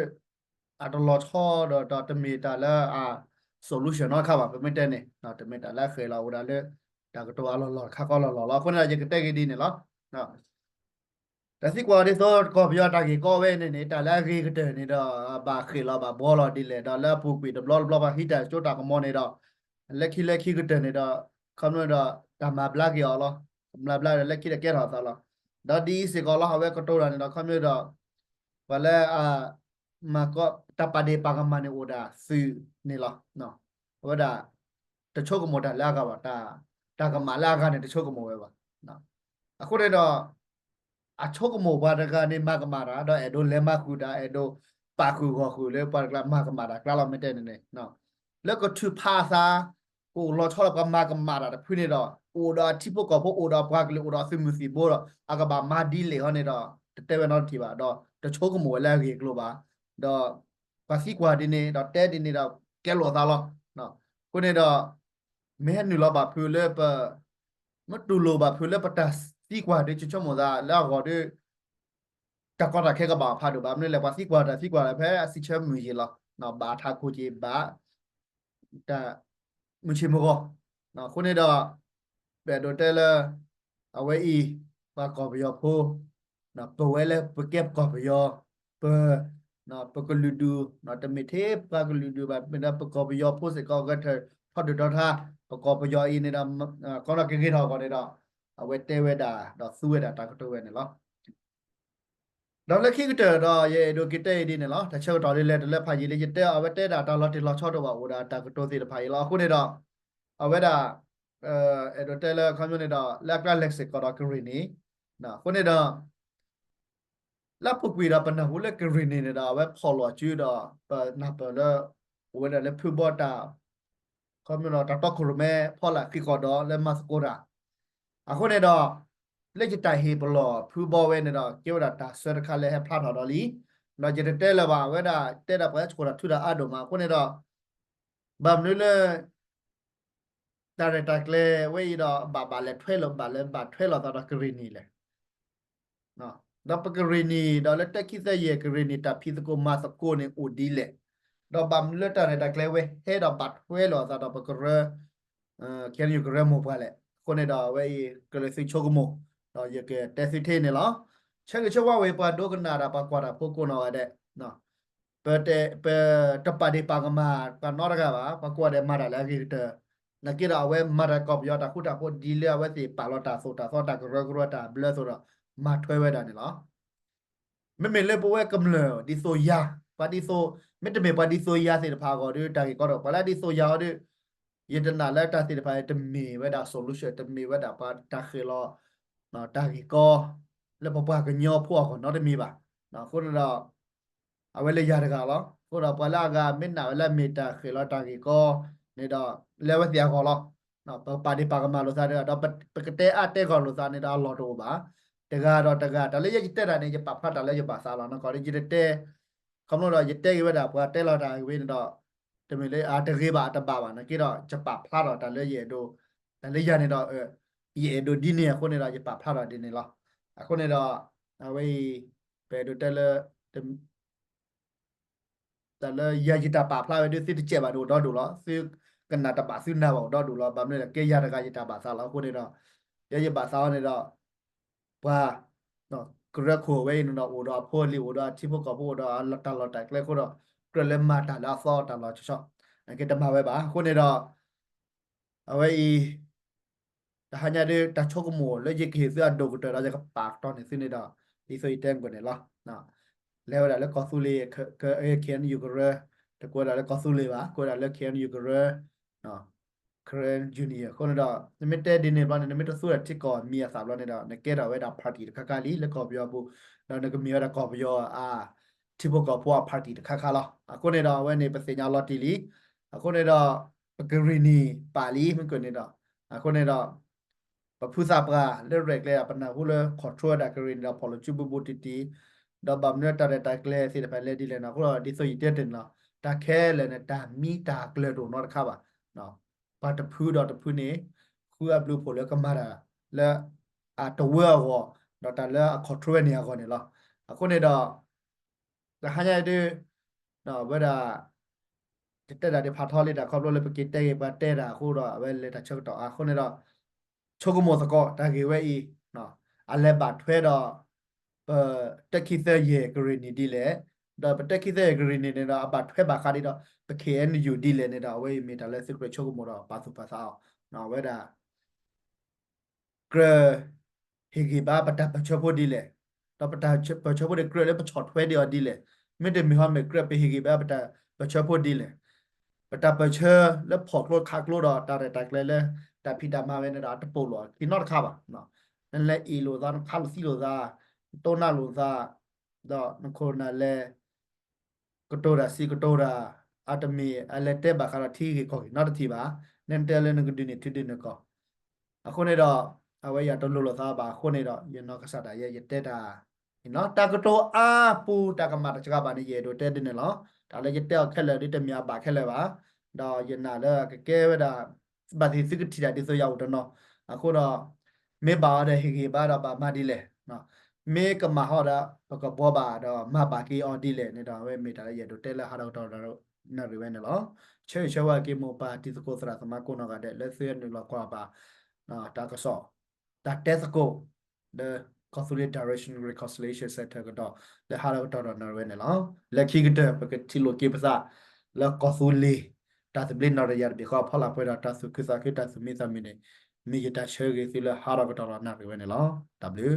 အတလီၤဆီဒီး တမ့ၢ်တၢ်လၢအ solution နီတခါဘၣ် ပမ့ၢ်တဲန့ၣ် တမ့ၢ်တၢ်လၢအဃဲၤလီၤအိၣ်ဒၣ်လၢ တၢ်ကတိၤအလီၢ်လီၢ်တခါဃီလီၢ်လီၢ်လီၤ. အဃိန့ၣ်ဒီး ယကတဲက့ၤဒ်န့ၣ်လီၤ. တၢ်သံကွၢ်ဒ်သိး ကီၢ်ပယီၤတၢ်ဂ့ၢ်ကီဝဲန့ၣ်န့ၣ် တၢ်လၢအဂ့ၤကတၢၢ်န့ၣ်ဒီး ဘၣ်ဃ့ၢ်လီၤဘၣ်ဘှီလီၤဒ်လဲၣ် ဒီးလၢအပူၤကွံာ်တဘျီတဘျီ ပှၤဟံးတၢ်စိတၢ်ကမီၤန့ၣ်ဒီး လၢခံလၢခံကတၢၢ်န့ၣ်ဒီး ခီဖျိဒီး တၢ်မၤဘျါက့ၤအီၤလီၤ. မၤဘျါဒီးလၢခံဒီးကဲထီၣ်အသးလီၤ. ဒီးဒ်အံၤစ့ၢ်ကီးလီၤ အဝဲကတိၤတၢ်န့ၣ်ဒီး ခီဖျိဒီး ပှၤလၢအ မၤကီ တၢ်ပာ်ဒ့ၣ်ပာ်ကမၣ်န့ၣ် အိၣ်ဒၣ်သုးန့ၣ်လီၤ. အဝဲဒၣ် တဆိကမိၣ်တၢ်လၢအဂၤဘၣ်, တၢ်ကမၣ်လၢအဂၤန့ၣ် တဆိကမိၣ်ဝဲဘၣ်. အဃိန့ၣ်ဒီး အဆိကမိၣ်ပှၤတဂၤန့ၣ် မၤကမၣ်တၢ် ဒီးအဲၣ်ဒိးလဲၤမၤဃုာ်တၢ် အဲၣ်ဒိးပာ်ဃုာ်ဂီၢ်ဃုာ်လၢပှၤတကျါ မၤကမၣ်တၢ်ကျါလီၤ မ့ၢ်တဲန့ၣ်န့ၣ် လၢကထုးဖးအသး ကအိၣ်လီၤဆီလီၤပှၤမၤကမၣ်တၢ်တဖုန့ၣ်ဒီး အိၣ်ဒီးအထံဖိကီၢ်ဖိ အိၣ်ဒီးပှၤကလုာ် အိၣ်ဒီးသုးမုၢ်သံၣ်ဘိဒီး အကဘၣ်မၤဒ်လဲၣ်ဟီန့ၣ်ဒီး တတဲဝဲနီတထံၣ်ဘၣ် ဒီးတဆိကမိၣ်ဝဲလၢအဂ့ၢ်အကျိၤဘၣ်. ဒီးပှၤသံကွၢ်ဒ်န့ၣ် ဒီးတဲဒ်န့ၣ်ဒီး ကဲလိာ်အသးလီၤ. အဃိန့ၣ်ဒီး မ့ၢ်ဟဲနုာ်လီၤဘၣ်ဖုးလၢပ မ့ၢ်တူၢ်လိာ်ဘၣ်ဖုးလၢပတၢ်သံကွၢ်ဒီး ဆိကမိၣ်သးလၢအဂီၢ်ဒီး တၢ်ကီတၢ်ခဲကဘၣ်ဖးဒိၣ်ဘၣ် မနုၤလဲၣ် ပှၤသံကွၢ်တၢ်သံကွၢ်လၢဖဲအစံးဆၢမုၢ်ယ့ၢ်လီၤ. ဘၣ်ထးခိၣ်က့ၤဘၣ် တၢ်မုၢ်ဆ့ၣ်မုၢ်ဂီၤ အဃိန့ၣ်ဒီး ပအဲၣ်ဒိးတဲလၢ အဝဲအံၤ ပှၤကီၢ်ပယီၤဖိ ပဝဲလၢပကဲပကီၢ်ပယီၤ ပ ပကလုာ်ဒူၣ် တမ့ၢ်ထဲပှၤကလုာ်ဒူၣ်ဘၣ် မ့ၢ်ဒီးပကီၢ်ပယီၤဖိစ့ၢ်ကီး ဂဲၤထီၣ်ထီဒုၣ်ထီထါ ပကီၢ်ပယီၤအံၤန့ၣ်ဒီး ကီနီၢ်က့ၤဂ့ၤထီၣ်အဂီၢ်န့ၣ်ဒီး အဝဲတဲဝဲဒၣ် ဒီးသူဝဲဒၣ်တၢ်ကတိၤဝဲန့ၣ်လီၤ. ဒီးလၢခံကတၢၢ်ဒီး ယအဲၣ်ဒိးက့ၤတဲအံၤဒ်န့ၣ်လီၤ. တၢ်ဆၢကတီၢ်ဒ်လဲၣ် တလၢဖးယံာ်လၢယတဲ အဝဲတဲဒၣ်တၢ်လီၤတံၢ်လီၤဆဲးတအိၣ်ဘၣ် အိၣ်ဒၣ်တၢ်ကတိၤသ့ၣ်တဖၣ်အံၤလီၤ. အဃိန့ၣ်ဒီး အဝဲဒၣ် အဲၣ်ဒိးတဲလၢခီပညီန့ၣ်ဒီး လၢအကျါလဲၤစ့ၢ်ကီးဒီးကရ့ၣ်နံၣ် အဃိန့ၣ်ဒီး လၢအပူၤကွံာ်ဒီးပနၢ်ဟူလၢကရ့ၣ်နံၣ်န့ၣ်ဒီး အဝဲဖီၣ်လိာ်စုဒီး ပနၢ်ပၢၢ်လၢ အိၣ်ဝဲဒၣ်လၢဖုဘီတၢ် ခီပညီဒီးတၢ်တီခိၣ်ရိၣ်မဲဖီလာ်ဃံးဃီၤဒီးလၢမၤသကိးတၢ် အဃိန့ၣ်ဒီး လၢယတၢ်ဟ့ၣ်ပလီၢ်ဖုဘီဝဲန့ၣ်ဒီး ကဲဝဲဒၣ်တၢ်ဆၢတခါလၢဟဲဖျါထီၣ်ဒီးလံ. ဒီးယတတဲလၢၤဘၣ် အဝဲဒၣ်တဲဒၣ်ပှၤဟဲဆှိးတၢ်ထုတၢ်အါဒိၣ်မး အဃိန့ၣ်ဒီး ဘၣ်မနုၤလၢ တၢ်ရဲၣ်တၢ်ကျဲၤဝဲအံၤဒီး ဘၣ်ဘၣ်လဲၤထွဲလိာ် ဘၣ်လၢဘၣ်ထွဲလိာ်သးဒီးကရ့ၣ်နံၣ်လဲၣ်. ဒီးပကရ့ၣ်နံၣ်ဒီးလၢတၢ်ခံသၢယဲၢ်ကရ့ၣ်နံၣ် တၢ်ဖံးသကိးမၤသကိးန့ၣ်အိၣ်ဒ်လဲၣ်. ဒီးဘၣ်မနုၤလၢတၢ်ရဲၣ်တၢ်ကျဲၤဝဲဟဲဒီးဘၣ်ထွဲလိာ်အသးဒီးပကရၢ ခဲအံၤကရၢမိၢ်ပှၢ်လဲၣ်. အဃိန့ၣ်ဒီးအဝဲအံၤ ကလဲၤသုဆိကမိၣ် ဒီးယကတဲသုထဲန့ၣ်လီၤ. ဆၢဂ့ၤဆၢဝါဝဲပှၤဒိကနၣ်တၢ် ပှၤကွၢ်တၢ်ဖိကိးနီၢ်ဂၤဒဲး ပတပာ်ဒ့ၣ်ပာ်ကမၣ်ပှၤနီတဂၤဘၣ်, ပှၤကိးဂၤဒဲးမၤတၢ်လၢအဂ့ၤကတၢၢ်, နာ်က့ဒီးအဝဲမၤတၢ်ကီၢ်ပယီၤတၢ်ဃူတၢ်ဖိးဒ်လၢအဝဲသ့ၣ်ပာ်လီၤတၢ်သိၣ်တၢ်သီတၢ်ကရၢကရိတၢ်ဘျၢသိးဒီး မၤထွဲဝဲဒၣ်န့ၣ်လီၤ. မ့မ့ၢ်လၢပဝဲကမျၢၢ်ဒ်သိးယၤ, ပှၤဒ်သိး, မ့တမ့ၢ်ပှၤဒ်သိးယၤသ့ၣ်တဖၣ်အဂီၢ်ဒီး တၢ်ဂ့ၢ်ကီဒီး ပှၤလၢဒ်သိးယၤအီၤဒီး ယတနာ်လၢတၢ်သ့ၣ်တဖၣ်အံၤ တမ့ၢ်ဝဲဒၣ် solution တမ့ၢ်ဝဲဒၣ်ပှၤတၢ်ဃ့ၢ်လီၤ တၢ်ဂ့ၢ်ကီ လၢပပှၤကညီဖိအဂီၢ်နီတမံၤဘၣ်. အဃိန့ၣ်ဒီး အဝဲလၢယၤတဂၤလီၤ. အဃိဒီးပှၤလၢအဂၤမ့ၢ်နာ်ဝဲလၢအမ့ၢ်တၢ်ဃ့ၢ်လီၤတၢ်ဂ့ၢ်ကီန့ၣ်ဒီး လၢအဝဲသ့ၣ်အဂီၢ်လီၤ. ပပာ်ဒ့ၣ်ပာ်ကမၣ်လိာ်သးဒီး ဒီးပကတဲအါတဲဂီၢ်လိာ်သးန့ၣ်ဒီးအလီၢ်တအိၣ်ဘၣ်. တဂၤဒီးတဂၤ တၢ်လၢယဲယတဲတၢ်န့ၣ် ယပာ်ဖျါတၢ်လၢယဘၣ်သးလီၤ. နကီးဒီးယတတဲ ခီဖျိဒီးယတဲက့ၤဝဲဒၣ် ပှၤတဲလီၤတၢ်ဝဲန့ၣ်ဒီး တမ့ၢ်လၢအတဂ့ၤဘၣ်အတဘၣ်ဘၣ် နာ်က့ဒီး ယပာ်ဖျါထီၣ်တၢ်လၢယအဲၣ်ဒိး, တၢ်လၢယၤန့ၣ်ဒီး ယအဲၣ်ဒိးဒ်န့ၣ်အဃိန့ၣ်ဒီး ယပာ်ဖျါထီၣ်ဒ်န့ၣ်လီၤ. အဃိန့ၣ်ဒီး အဝဲအံၤ ပအဲၣ်ဒိးတဲလၢ တၢ်လၢယၤယတၢ်ပာ်ဖျါဝဲဒၣ်သုတစဲးဘၣ်န့ၣ်အိၣ်ဒီဒူၣ်လီၤ. သုကနၣ်တဘၣ်သုနၢ်ဘၣ်အိၣ်ဒီဒူၣ်လီၤ. ဘၣ်မနုၤလဲၣ် ကဲယၤတဂၤယတၢ်ဘၣ်သးလီၤ. အဃိန့ၣ်ဒီး ယဲယဘၣ်သးအီၤန့ၣ်ဒီး ပှၤ ကရၢခိၣ်ဝဲအံၤန့ၣ်ဒီး အိၣ်ဒီးအဖိအလံၤ အိၣ်ဒီးအထံဖိကီၢ်ဖိ အိၣ်ဒီးတၢ်လီၢ်တၢ်ကျဲအဃိဒီး ကြၢးလၢမၤတၢ်လၢအသီတၢ်လီၤဆီဆီ က့တမၤဝဲဘၣ်. အဃိန့ၣ်ဒီး အဝဲအံၤ တဟါညါဒ်တၢ်ဆိကမိၣ်လၢယကဟ့ၣ်သုအဒိၣ်ကတၢၢ်ဒီး ယကပာ်တီၢ်န့ၢ်သုန့ၣ်ဒီး ဒ်သိးယတဲမုၢ်ကီၢ်န့ၣ်လီၤ. လဲၤဝဲဒၣ်လၢကီၢ်သူလ့ၤ KNU ကရၢ, တကွဲးဒၣ်လၢကီၢ်သူလ့ၤဘၣ်, ကွဲးဒၣ်လၢ KNU ကရၢ Karen Union အဃိန့ၣ်ဒီး နမ့ၢ်တဲဒ်န့ၣ်ဘျီန့ၣ် နမ့ၢ်တသူဒီးထံကီၢ်မံၤအသးဘျီန့ၣ်ဒီး နကဲထီၣ်ဝဲဒၣ် party တခါခါလံ လၢကီၢ်ပယီၤပူၤ, ဒီးနကမ့ၢ်ဝဲဒၣ်ကီၢ်ပယီၤအ ထံဖိကီၢ်ဖိအ party တခါခါလီၤ. အဃိန့ၣ်ဒီး အဝဲန့ၣ် ပသ့ၣ်ညါလီၤတံၢ်လံ. အဃိန့ၣ်ဒီး ပကရ့ၣ်နံၣ်ပာ်လံ မ့ၢ်ကွၢ်န့ၣ်ဒီး အဃိန့ၣ်ဒီး ပဖုသးပှၢ်လၢရဲၣ်ကျဲၤ ပနၢ်ဟူလၢ control ဝဲဒၣ်ကရ့ၣ်နံၣ်ဒီး ဖီၣ်လိာ်စုဘူးဘူးတံၢ်တံၢ်, ဒီးဘၣ်မနုၤတၢ်ရဲၣ်တၢ်ကျဲၤသ့ၣ်တဖၣ်လဲၤဒ်လဲၣ်န့ၣ် အဃိဒီးဒ်သိးယတဲတ့ၢ်န့ၣ်လီၤ. တၢ်ခဲလၢာ်န့ၣ် တၢ်မံတၢ်ကျၢၤတအိၣ်နီတခါဘၣ်. ပှၤတဖုဒီးတဖုန့ၣ် ဃုအဘျုးအဖှိၣ်လၢကမၤတၢ်လၢ အတဝၢအဂီၢ်, ဒီးတၢ်လၢအ control ဝဲန့ၣ်အဂီၢ်န့ၣ်လီၤ. အဃိန့ၣ်ဒီး တဟါညါအံၤဒုး ဝဲဒၣ် ယတဲတၢ်ဒ်ဖးထီလံတၢ်ခီဖျိလၢပက့ၤတဲဂ့ၤပှၤတဲတၢ်အဃိဒီး အဝဲလဲၤတၢ်ဆၢကတီၢ်အါအဃိန့ၣ်ဒီး ဆိကမိၣ်သကိးတၢ်ဂ့ၢ်ဝဲအံၤ အလဲၤဘၣ်ထွဲဒီး ပတၢခံသၢယဲၢ်ကရ့ၣ်နံၣ်ဒ်လဲၣ်, ဒီးပတၢခံသၢယဲၢ်ကရ့ၣ်နံၣ်န့ၣ်ဒီး အဘၣ်ထွဲဘၣ်ဃးဒ်ဒီး ပ KNU ဒ်လဲၣ်န့ၣ်ဒီး အဝဲအံၤမ့ၢ်တၢ်လၢသုကြၢးဆိကမိၣ်ဒီးပာ်သူၣ်ပာ်သးအီၤ, ဝဲဒၣ် ကြၢးဟ့ၣ်ဂံၢ်ဘါပတၢ်ပၢၢ်ဆၢဖိဒ်လဲၣ်, ဒီးပတၢ်ပၢၢ်ဆၢဖိန့ၣ် ကြၢးလၢပဆီၣ်ထွဲဒံးအီၤဒ်လဲၣ်, မ့တမ့ၢ်ဟီမ့ၢ်ကြၢး ပဟ့ၣ်ဂံၢ်ဘါပတၢ်ပၢၢ်ဆၢဖိဒ်လဲၣ်, ပတၢ်ပၢၢ်ဆၢလၢဖီၣ်ကျိခးကျိဒီးတၢ်ရဲၣ်တၢ်ကျဲၤလၢ တၢ်ဖံးတၢ်မၤဝဲန့ၣ်ဒီး အတပိာ်လိာ်အခံနီတခါဘၣ်. နလဲၤအ့ၣ်လိာ်သး နခးလိာ်သံလိာ်သး, နတိၢ်နးလိာ်သး, ဒီးနခိၣ်နၢ်လဲၤ ကတိၤတၢ်စံးကတိၤတၢ်, အတမ့ၢ်အလဲၤတဲဘၣ်ဃးဒီးထံဂ့ၢ်ကီၢ်ဂ့ၢ်နီတထံၣ်ဘၣ်, နတဲလၢနကဒုးန့ၢ်ထံဒုးန့ၢ်ကီၢ်, အဃိန့ၣ်ဒီး အဝဲယတလိၣ်လိာ်သးဘၣ်အဃိန့ၣ်ဒီး ယနီၢ်ကစၢ်ဒၣ်ယဲ ယတဲတၢ် တၢ်ကတိၤအါပူၤ တၢ်ကမၣ်တစှၤဘၣ်န့ၣ် ယအဲၣ်ဒိးတဲဒ်န့ၣ်လီၤ. တၢ်လၢယတဲအီၤခဲလၢာ်ဒ်တမ့ၢ်အဘၣ်ခဲလၢာ်ဘၣ်, ဒီးယနာ်လၢအကကဲဝဲဒၣ် ဘၣ်သ့ၣ်သုကထံၣ်တၢ်ဒ်သိးယအိၣ်တနီၤ, အဃိဒီး မ့ၢ်ဘၣ်အီၤဒီးဟ့ၣ်ဂံၢ်ဘါဒီးဘၣ်မၤဒ်လဲၣ်, မ့ၢ်ကမၣ်ဟီဒီး ပကဘှီဘၣ်ဒီးမၤဘၣ်က့ၤအီၤဒ်လဲၣ်န့ၣ်ဒီး အဝဲမ့ၢ်တၢ်လၢယအဲၣ်ဒိးတဲလၢဟါဒီးကတီၢ်နၣ်ရံၣ်ဝဲန့ၣ်လီၤ. ဆၢဂ့ၤဆၢဝါက့ၤမိၢ်ပၢ်တံၤသကိးသရၣ်သမါကိးနီၢ်ဂၤဒဲး လၢသုနုာ်လီၤကွၢ်ဘၣ် တၢ်ကစီၣ် တၢ်တဲသကိး လၢ ကီၢ်သူလ့ၤ Direction Reconciliation Center ကဒီး လၢဟါဒီးကတီၢ်ဒီးနၣ်ရံၣ်ဝဲန့ၣ်လီၤ. လၢခံကတၢၢ် ပကထံၣ်လိာ်က့ၤပသး လၢကီၢ်သူလ့ၤ တၢ်သဘျ့နီၣ်တယၢ်တဘ့ၣ်ဃီအဖီလာ်ပှဲၤဒီးတၢ်သူၣ်ခုသးခု တၢ်သူၣ်မံသးမုာ်န့ၣ် မ့ၢ်ယတၢ်ဆၢဂ့ၤသုလၢဟါဒီးကတီၢ်ဒီးနၣ်ရံၣ်ဝဲန့ၣ်လီၤ. တၢ်ဘျုး